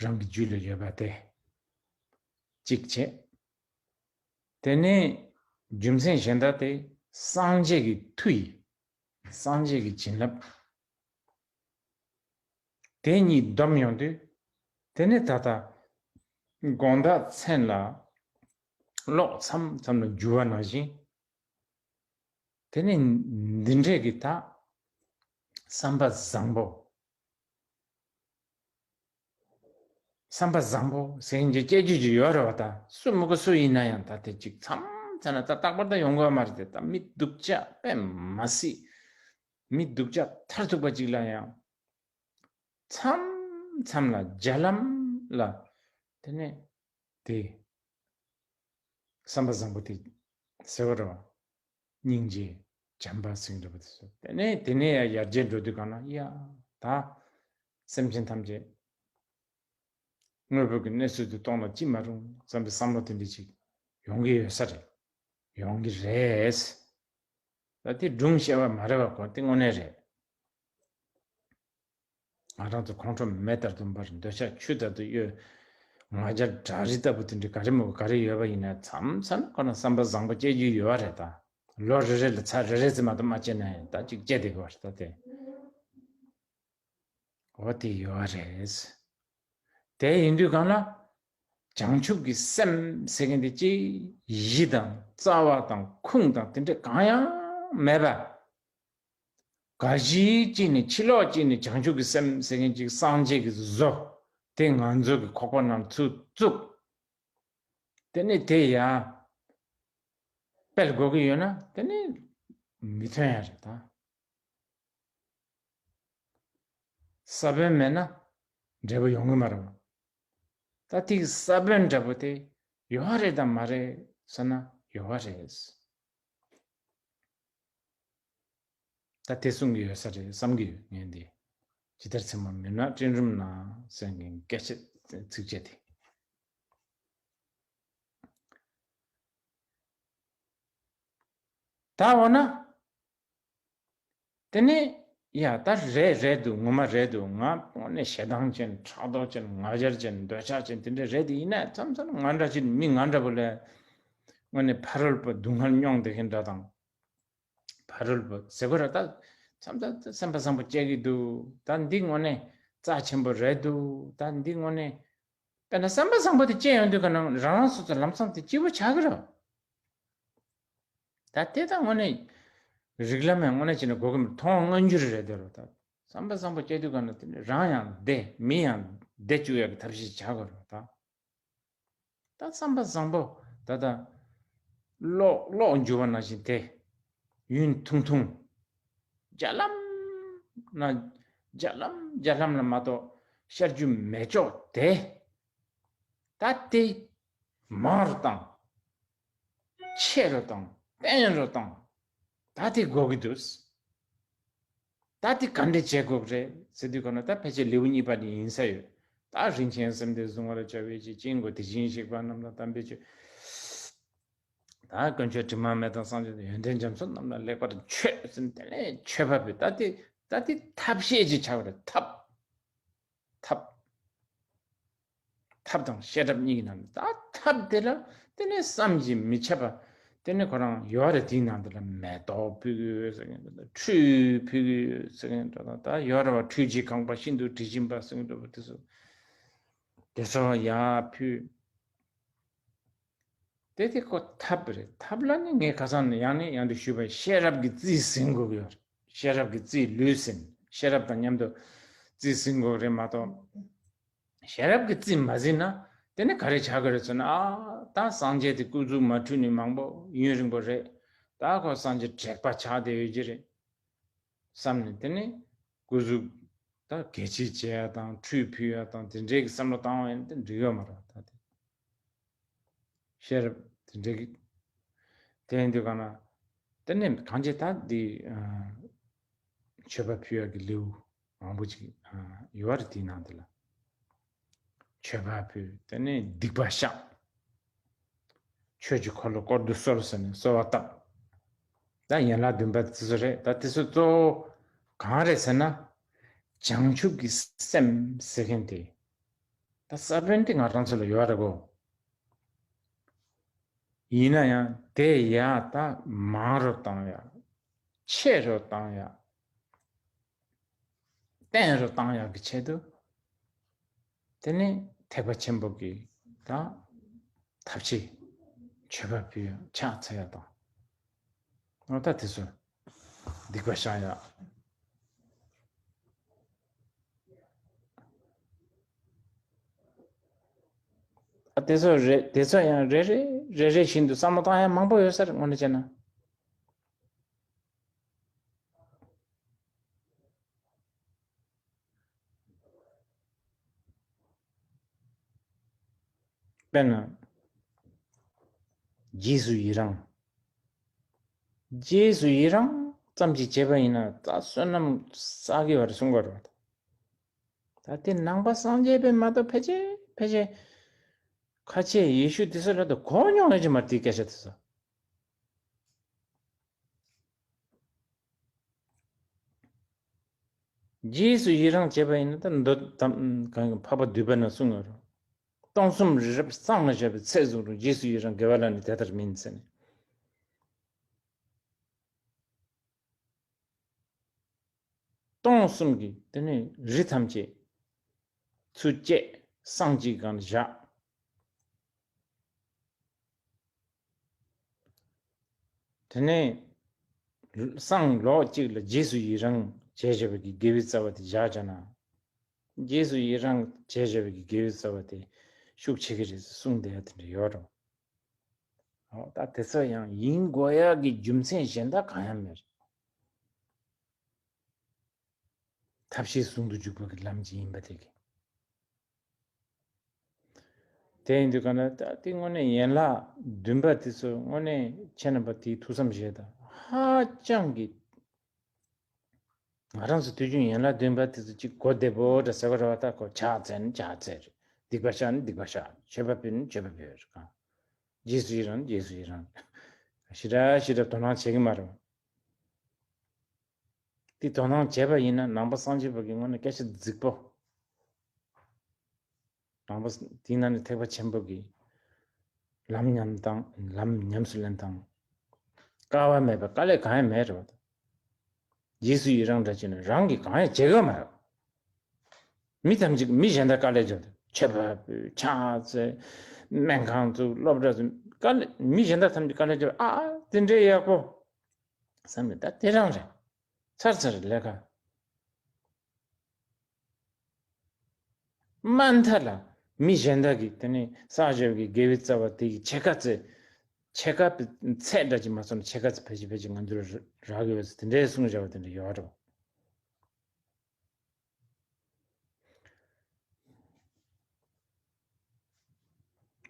རང་གི་རྒྱུད་ལ་ཡོད་པ་དེ་གཅིག་བྱས། དེ་ནས་རྒྱུ་མཚན་གཞན་དག་དེ་སངས་རྒྱས་ཀྱི་མཐུ་ཡིས། སངས་རྒྱས་ཀྱི་བྱིན་རླབས་དེ་གཉིས་བསྡོམས་ཡོང་དུས། དེ་ནས་ད་ལྟ་དགོང་དག་མཚན་ལ་གློག་མཚམས་མཚམས་ལ་འགྱུ་བ་ནང་བཞིན། དེ་ནི་འདི་འདྲས་ཀྱི་ད་བསམ་པ་བཟང་པོ། བསམ་པ་བཟང་པོ་ཟེར་མཁན་གྱི་སྐྱེ་རྒྱུ་ཅིག་ཡོད་རེད་པ། ད་སུ་མི་དགོས་སུ་ཡིན་ན་ཡང་ད་དེ་ཅིག་མཚམས་མཚམས་ན་ད་རྟག་པར་ད་ཡོང་དགོས་མ་རེད་དེ། ད་མི་སྡུག་ཅག་དཔེ་མ་སྲིད། མི་སྡུག་ཅག་མཐར་ཐུག་པ་ཅིག་ལ་ཡང་མཚམས་མཚམས་ལ་རྒྱ་ལམ་ལ་དེ་ནས་དེ་བསམ་པ་བཟང་པོ་དེ་ཟེར་བ་རེད་པ། སྙིང་རྗེ་བྱམས་པ་ཟེར་འདྲ་པོ་དེ་ཚོ། དེ་ནས་དེ་ནས་ཡང་ཡར་རྒྱས་འགྲོ་དུས་གང་ན་ཡ་ད་སེམས་ཅན་ཐམས་ཅད་དངོས་པོ་གི་གནས་ཚུལ་དུ་གཏོང་ན་ཅི་མ་རུང་བསམ་པའི་བསམ་བློ་དེ་འདྲ་ཅིག་ཡོང་གི་ཡོད་ས་རེད། ཡོང་གི་རེད། ད་དེ་སྒྲུང་བཤད་པ་མ་རེད་པ་གོ། དེ་དངོས་གནས་རེད། ང་རང་ཚོ་ཁོང་ཁྲོ་མེ་ལྟར་དུ་འབར། འདོད་ཆགས་ཆུ་ལྟར་དུ་གཡོ། ང་རྒྱལ་བྲག་རི་ལྟ་བུ་དེ་འདྲ་ག་རེ་མོ་ག་རེ་ཡོད་པ་ཡིན་ན་མཚམས་མཚམས་ཁོ་ན་བསམ་པ་བཟང་པོ་སྐྱེ་རྒྱུ་ཡོད་པ་རེད་ད། ལོ་རེ་རེ་ལ་ཚར་རེ་རེ་ཙམ་མ་གཏོགས་མ་སྐྱེ་ན་ཡང་ད་ཅིག་སྐྱེ་བསྡད་དགོས་པ་རེད་ད་དེ། འོ་དེ་ཡོད་པ་རེད། དེ་ཡིན་དུས་གང་ལ། བྱང་ཆུབ་ཀྱི་སེམས་ཟེར་མཁན་དེ་ཅིག་གཞི་དང་རྩ་བ་དང་ཁུངས་དང་དེ་འདྲ་གང་ཡང་མེད་པ། ག་གཞི་གཅིག་ནས་ཕྱི་ལོགས་གཅིག་ནས་བྱང་ཆུབ་ཀྱི་སེམས་ཟེར་མཁན་གཅིག་སངས་རྒྱས་ཀྱི་བཟོ་དེ་ང་ཚོ་གི་ཁོག་པ་ནང་ཚུར་བཙུགས། དེ་ནས་དེ་ཡང་སྤེལ་དགོས་ཀྱི་ཡོད་ན་དེ་ནས་མི་ཐོན་ཡ་རེད་ད། ས་བོན་མེད་ན་འབྲས་བུ་ཡོང་གི་མ་རེད། ད་དེ་ས་བོན་འདྲ་པོ་དེ་ཡོད་རེད་དམ་མ་རེད་ཟེར་ན་ཡོད་རེད། ད་དེ་གསུང་གི་ཡོད་ས་རེད་བསམ་གྱི་ཡོད་ངས་འདི། ཇི་ལྟར་མཚན་མོ་མུན་ནག་སྤྲིན་རུམ་ན་ཟེར་མཁན་སྐད་ཆ་ཚིགས་བཅད་དེ། ད་འོ་ན། དེ་ནས་ ཡ་ད་རེད་རེད་འདུག་ངོ་མ་རེད་འདུག་ང་དངོས་གནས་ཞེ་སྡང་ཅན་ཕྲག་དོག་ཅན་ང་རྒྱལ་ཅན་འདོད་ཆགས་ཅན་དེ་འདྲ་རེད་དེ་ཡིན་ན་མཚམས་མཚམས་ང་འདྲ་ཅིག་མི་ང་འདྲ་པོ་ལ་དངོས་གནས་ཕ་རོལ་པོ་སྡུག་བསྔལ་མྱོང་བསྡད་མཁན་འདྲ་དང་། ཕ་རོལ་པོ་ཟེར་དགོས་ར་ད། མཚམས་མཚམས་སེམས་པ་བཟང་པོ་སྐྱེ་གི་འདུག་ད་འདི་དངོས་གནས་རྩ་ཆེན་པོ་རེད་འདུག་ད་འདི་དངོས་གནས། དཔེར་ན་བསམ་པ་བཟང་པོ་དེ་སྐྱེ་ཡོང་དུས་ག་ན་རང་རང་སོ་སོ་ལམ་སང་དེ་སྐྱིད་པོ་ཆགས་ཀྱི་རེད། ད་དེ་ད་དངོས་གནས་རིགས་ལམ་ཡང་དངོས་གནས་བྱས་ན་གོ་གི་མི་མཐོང་མངོན་གྱུར་རེད་དེ་རོ་ད། བསམ་པ་བཟང་པོ་སྐྱེ་དུས་ག་ན་དེ་ནི་རང་ཡང་བདེ་མི་ཡང་བདེ་བཅུག་ཡག་གི་ཐབས་ཤེས་བྱ་དགོས་རེད་ད། ད་བསམ་པ་བཟང་པོ་ད་ལྟ་གློག་གློག་འགྱུ་བ་ནང་བཞིན་དེ་ཡུན་ཐུང་ཐུང་། རྒྱ་ལམ་ན་རྒྱ་ལམ་རྒྱ་ལམ་ལ་མ་གཏོགས་ཤར་རྒྱུ་མེད་ཅོག་དེ། ད་དེ་མང་རུ་བཏང་། ཆེ་རུ་བཏང་བརྟན་རུ་བཏང་། ད་དེ་དགོས་ཀྱི་འདུག་ད་དེ་ག་འདྲས་བྱེད་དགོས་རེད་ཟེར་དུས་ག་ན་ད་ཕལ་ཆེར་ལེའུ་གཉིས་པ་དེ་ཡིན་ས་ཡོད། ད་རིན་ཆེན་སེམས་དེ་གཟུང་བར་བྱ་བའི་ཕྱིར་སྐྱེ་དགུའི་དེ་བཞིན་གཤེགས་པ་རྣམས་ལ་དམ་པའི་ཆོས། ད་དཀོན་མཆོག་དྲི་མ་མེད་དང་སངས་རྒྱས་ཡོན་ཏན་རྒྱ་མཚོ་རྣམས་ལ་ལེགས་པར་མཆོད་ཟེར་དེ་ནས་མཆོད་པ་ཕུལ། ད་དེ་ད་དེ་ཐབས་ཤེས་ཅིག་བྱ་བ་རེད་ཐབས། ཐབས། ཐབས་དང་ཤེས་རབ་གཉིས་ཀྱི་ནང་ནས་ད་ཐབས་དེ་ལ་དེ་ནས་བསམ་གྱིས་མི་ཁྱབ་པ། དེ་ནས་ཁོ་རང་ཡོད་རེད། དེའི་ནང་དེ་ལ་མེ་ཏོག་ཕུལ་གྱི་ཡོད་ཟེར་མཁན་དེ་ལ་ཁྲུས་ཕུལ་གྱི་ཡོད་ཟེར་མཁན་འདྲ་དང་ད་ཡོད་རེད་བ། ཁྲུས་ཀྱི་ཁང་པ་ཤིན་ཏུ་དྲི་ཞིམ་པ་ཟེར་མཁན་འདྲ་བ་དེ་ཚོ་དེ་ཚོ་ཡར་ཕུལ། དེ་དེ་ཁོ་ཐབས་རེད། ཐབས་ལ་ནི་ངས་ཁ་སང་ནས་ཡང་ནས་ཡང་དུ་ཞུས་པ་ཤེས་རབ་ཀྱི་རྩིས་ཟིན་དགོས་ཀྱི་ཡོད་རེད། ཤེས་རབ་ཀྱི་རྩིས་ལུས་ཟིན། ཤེས་རབ་དང་མཉམ་དུ་རྩིས་ཟིན་དགོས་རེད་མ་གཏོགས། ཤེས་རབ་ཀྱི་རྩིས་མ་ཟིན་ན་དེ་ནི་ག་རེ་བྱ་དགོས་རེད་ཟེར་ན། ཨ་ད་སངས་རྒྱས་དེ་སྐུ་གཟུགས་མ་འཁྲུས་ནས་མང་པོ་ཡུན་རིང་པོ་རེད། ད་ཁོ་སངས་རྒྱས་དྲེགས་པ་ཆགས་བསྡད་ཡོད་ཀྱི་རེད་བསམ་ནས་དེ་ནི་སྐུ་གཟུགས་ད་གད་ཕྱིས་བྱེད་ཡ་དང་ཁྲུས་ཕུལ་ཡ་དང་དེ་འདྲའི་གི་བསམ་བློ་བཏང་བ་ཡིན་ན་དེ་འགྲིག་ཡོད་མ་རེད་ད་དེ། ཤེས་རབ་དེ་འདྲའི་གི། དེ་ཡིན་དུས་ག་ན། དེ་ནས་གང་ཅི་ད་འདི། ཨ། མཆོད་པ་ཕུལ་ཡག་གི་ལེའུ་མང་པོ་ཅིག་ཨ། ཡོད་རེད་དེའི་ནང་དེ་ལ། མཆོད་པ་ཕུལ། དེ་ནས་སྡིག་པ་བཤགས། ཆོས་ཀྱི་འཁོར་ལོ་བསྐོར་དུ་གསོལ་ཟེར་ནས་གསོལ་བ་བཏབ། ད་ཡན་ལག་བདུན་པ་དེ་ཚོ་རེད། ད་དེ་ཚོ་གཙོ་བོ་གང་རེད་ཟེར་ན། བྱང་ཆུབ་ཀྱི་སེམས་ཟེར་མཁན་དེ། ད་ས་བོན་དེ་ང་རང་ཚོ་ལ་ཡོད་རེད་གོ། ཡིན་ན་ཡང་དེ་ཡར་ད་མང་རུ་བཏང་ཡག་ཆེ་རུ་བཏང་ཡག་བརྟན་རུ་བཏང་ཡག་གི་ཆེད་དུ། དེ་ནས་ཐེག་པ་ཆེན་པོ་གི་ད་ཐབས་ཤེས་མཆོད་པ་ཕུལ་ཡག་ཕྱག་འཚལ་ཡག་དང་། འོ་ད་དེ་ཚོ་སྡིག་པ་བཤགས་ཡག་ཨ་དེ་ཚོ་རེ་དེ་ཚོ་ཡང་རེ་རེ་རེ་རེ་བཞིན་དུ་བསམ་བློ་བཏང་ཡག་མང་པོ་ཡོད་ས་རེད་དངོས་གནས་བྱས་ན། དཔེར་ན། རྗེས་སུ་ཡི་རང་། རྗེས་སུ་ཡི་རང་ཙམ་ཞིག་བྱས་པ་ཡིན་ན་ད་བསོད་ནམས་བསགས་ཀྱི་བར་གསུང་གི་རེད། ད་དེ་ནང་པ་སངས་རྒྱས་པས་མ་གཏོགས་ཕལ་ཆེར་ཕལ་ཆེར་ཁ་ཆེ་ཡེ་ཤུ་དེ་ཚོ་ལ་ད་གོ་མྱོང་ཡོད་ཀྱི་མ་རེད་དེའི་སྐད་ཆ་དེ་ཚོ། རྗེས་སུ་ཡི་རང་བྱས་པ་ཡིན་ན་ད་མདོ་དམ་གང་གི་འཕགས་པ་འདུས་པ་ན་གསུངས་ཡོད་རེད། སྟོང་གསུམ་རི་རབ་གཙང་ལ་བཞག་པའི་ཚད་བཟུང་རུང་རྗེས་སུ་ཡི་རང་དགེ་བ་ལ་ནི་དེ་ལྟར་མིན་ཟེར་ནས། སྟོང་གསུམ་གྱི་དེ་ནས་རི་ཐམས་ཅད་ཚུར་བཅད་སྲང་གཅིག་སྒང་ལ་བཞག་དེ་ནས་སྲང་ལོགས་གཅིག་ལ་རྗེས་སུ་ཡི་རང་བྱས་བྱས་པའི་གི་དགེ་བའི་རྩ་བ་དེ་བཞག་བྱས་ན། རྗེས་སུ་ཡི་རང་བྱས་བྱས་པའི་གི་དགེ་བའི་རྩ་བ་དེ་ཤུགས་ཆེ་གི་རེད་ཟེར་གསུངས་བསྡད་ཡ་དེ་འདྲ་ཡོད་རེད། འོ་ད་དེ་ཚོ་ཡང་ཡིན་དགོས་ཡ་གི་རྒྱུ་མཚན་གཞན་དག་གང་ཡང་མེད་རེད། ཐབས་ཤེས་ཟུང་དུ་འཇུག་པ་གི་ལམ་གྱི་ཡིན་པ་དེ་གི། དེ་ཡིན་དུས་ག་ན་ད་དེ་དངོས་གནས་ཡན་ལག་བདུན་པ་དེ་ཚོ་དངོས་གནས་ཁྱེད་རྣམ་པ་དེའི་ཐུགས་བསམ་བཞེས་དང་ཧ་ཅང་གི། ང་རང་ཚོ་དུས་རྒྱུན་ཡན་ལག་བདུན་པ་དེ་ཚོ་གཅིག་གོ་བདེ་པོ་འདྲ་ཟེར་བ་རེད་བ། ད་ཁོ་ཕྱག་འཚལ་ནི་ཕྱག་འཚལ་རེད། སྡིག་པ་བཤགས་ནི་སྡིག་པ་བཤགས། མཆོད་པ་ཕུལ་ནི་མཆོད་པ་ཕུལ་རེད་གང་། རྗེས་སུ་ཡི་རང་ནི་རྗེས་སུ་ཡི་རང་རེད། ཞེ་དྲག་ཞེ་དྲག་དོ་སྣང་བྱེད་ཀྱི་མ་རེད་བ། དེ་དོ་སྣང་བྱས་པ་ཡིན་ན་ནང་པ་སངས་རྒྱས་པ་གི་ངོས་ནས་སྐད་ཆ་རྫིག་པོ། ནང་པ་དེའི་ནང་ནས་ཐེག་པ་ཆེན་པོ་གི་ལམ་ཉམས་དང་ལམ་ཉམས་སུ་ལེན་དང་། དཀའ་བ་མེད་པའི་དཀའ་ལས་གང་ཡང་མེད་རེད་བ། རྗེས་སུ་ཡི་རང་འདྲ་བྱས་ནས་རང་གིས་གང་ཡང་བྱེད་དགོས་མ་རེད། མི་ཐམས་ཅད་མི་གཞན་དག་དཀའ་ལས་བརྒྱབ་སྟེ་ཆོས་པ་ཕྱག་འཚལ། སྨན་ཁང་བཙུགས། སློབ་གྲྭ་བཙུགས། དཀའ་ལས་མི་གཞན་དག་ཐམས་ཅད་དཀའ་ལས་བརྒྱབ། ཨ་དེ་འདྲའི་ཡག་པོ་བསམ་ནས། ད་དེ་རང་རེད། ཚར་ཚར་ལས་ཀ། མ་མཐའ་ལ་མི་གཞན་དག་གིས་དེ་ནས་ས་ཞབས་ཀྱི་དགེ་བའི་རྩ་བ་དེ་གི་ཕྱེད་ཀ་ཙམ། ཕྱེད་ཀ་ཚད་འདྲ་ཅིག་མ་སོང་ན་ཕྱེད་ཀ་ཙམ་ཕལ་ཆེར་ཕལ་ཆེར་ང་ཚོར་རག་གི་ཡོད་ཟེར་དེ་འདྲའི་གསུངས་བཞག་པ་དེ་འདྲ་ཡོད་རེད།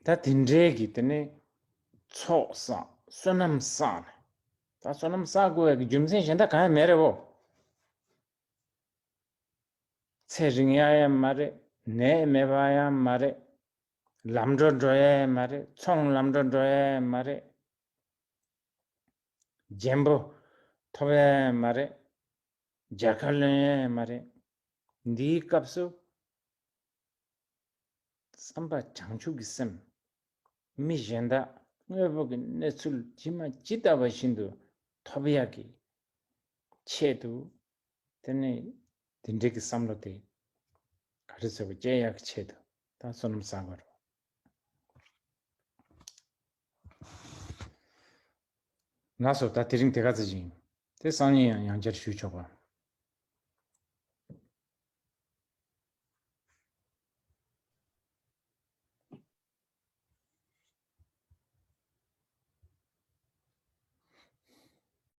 ད་དེ་འདྲའི་གི་དེ་ནས་ཚོགས་བསགས། བསོད་ནམས་བསགས་ནས། ད་བསོད་ནམས་བསགས་དགོས་པའི་གི་རྒྱུ་མཚན་གཞན་དག་གང་ཡང་མེད་རེད་བོ། ཚེ་རིང་ཡ་ཡང་མ་རེད། ནད་མེད་པ་ཡང་མ་རེད། ལམ་འགྲོ་འགྲོ་ཡ་ཡང་མ་རེད། ཚོང་ལམ་འགྲོ་འགྲོ་ཡ་ཡང་མ་རེད། རྒྱན་པོ་ཐོབ་ཡ་ཡང་མ་རེད། རྒྱལ་ཁ་ལོན་ཡ་ཡང་མ་རེད། འདིའི་སྐབས་སུ་བསམ་པ་བྱང་ཆུབ་ཀྱི་སེམས། མི་གཞན་དག་དངོས་པོ་གི་གནས་ཚུལ་ཇི་མ་ཇི་ལྟ་བ་བཞིན་དུ་ཐོབ་ཡག་གི་ཆེད་དུ། དེ་ནས་དེ་འདྲའི་གི་བསམ་བློ་དེ་ག་རེ་ཟེར་བ་སྐྱེ་ཡག་གི་ཆེད་དུ་ད་བསོད་ནམས་བསགས་དགོས་རེད། ལགས་སོ། ད་དེ་རིང་དེ་ག་ཚོད་ཅིག་ཡིན། དེ་སང་ཉིན་ཡང་ཡང་བསྐྱར་ཞུ་ཆོག་པ།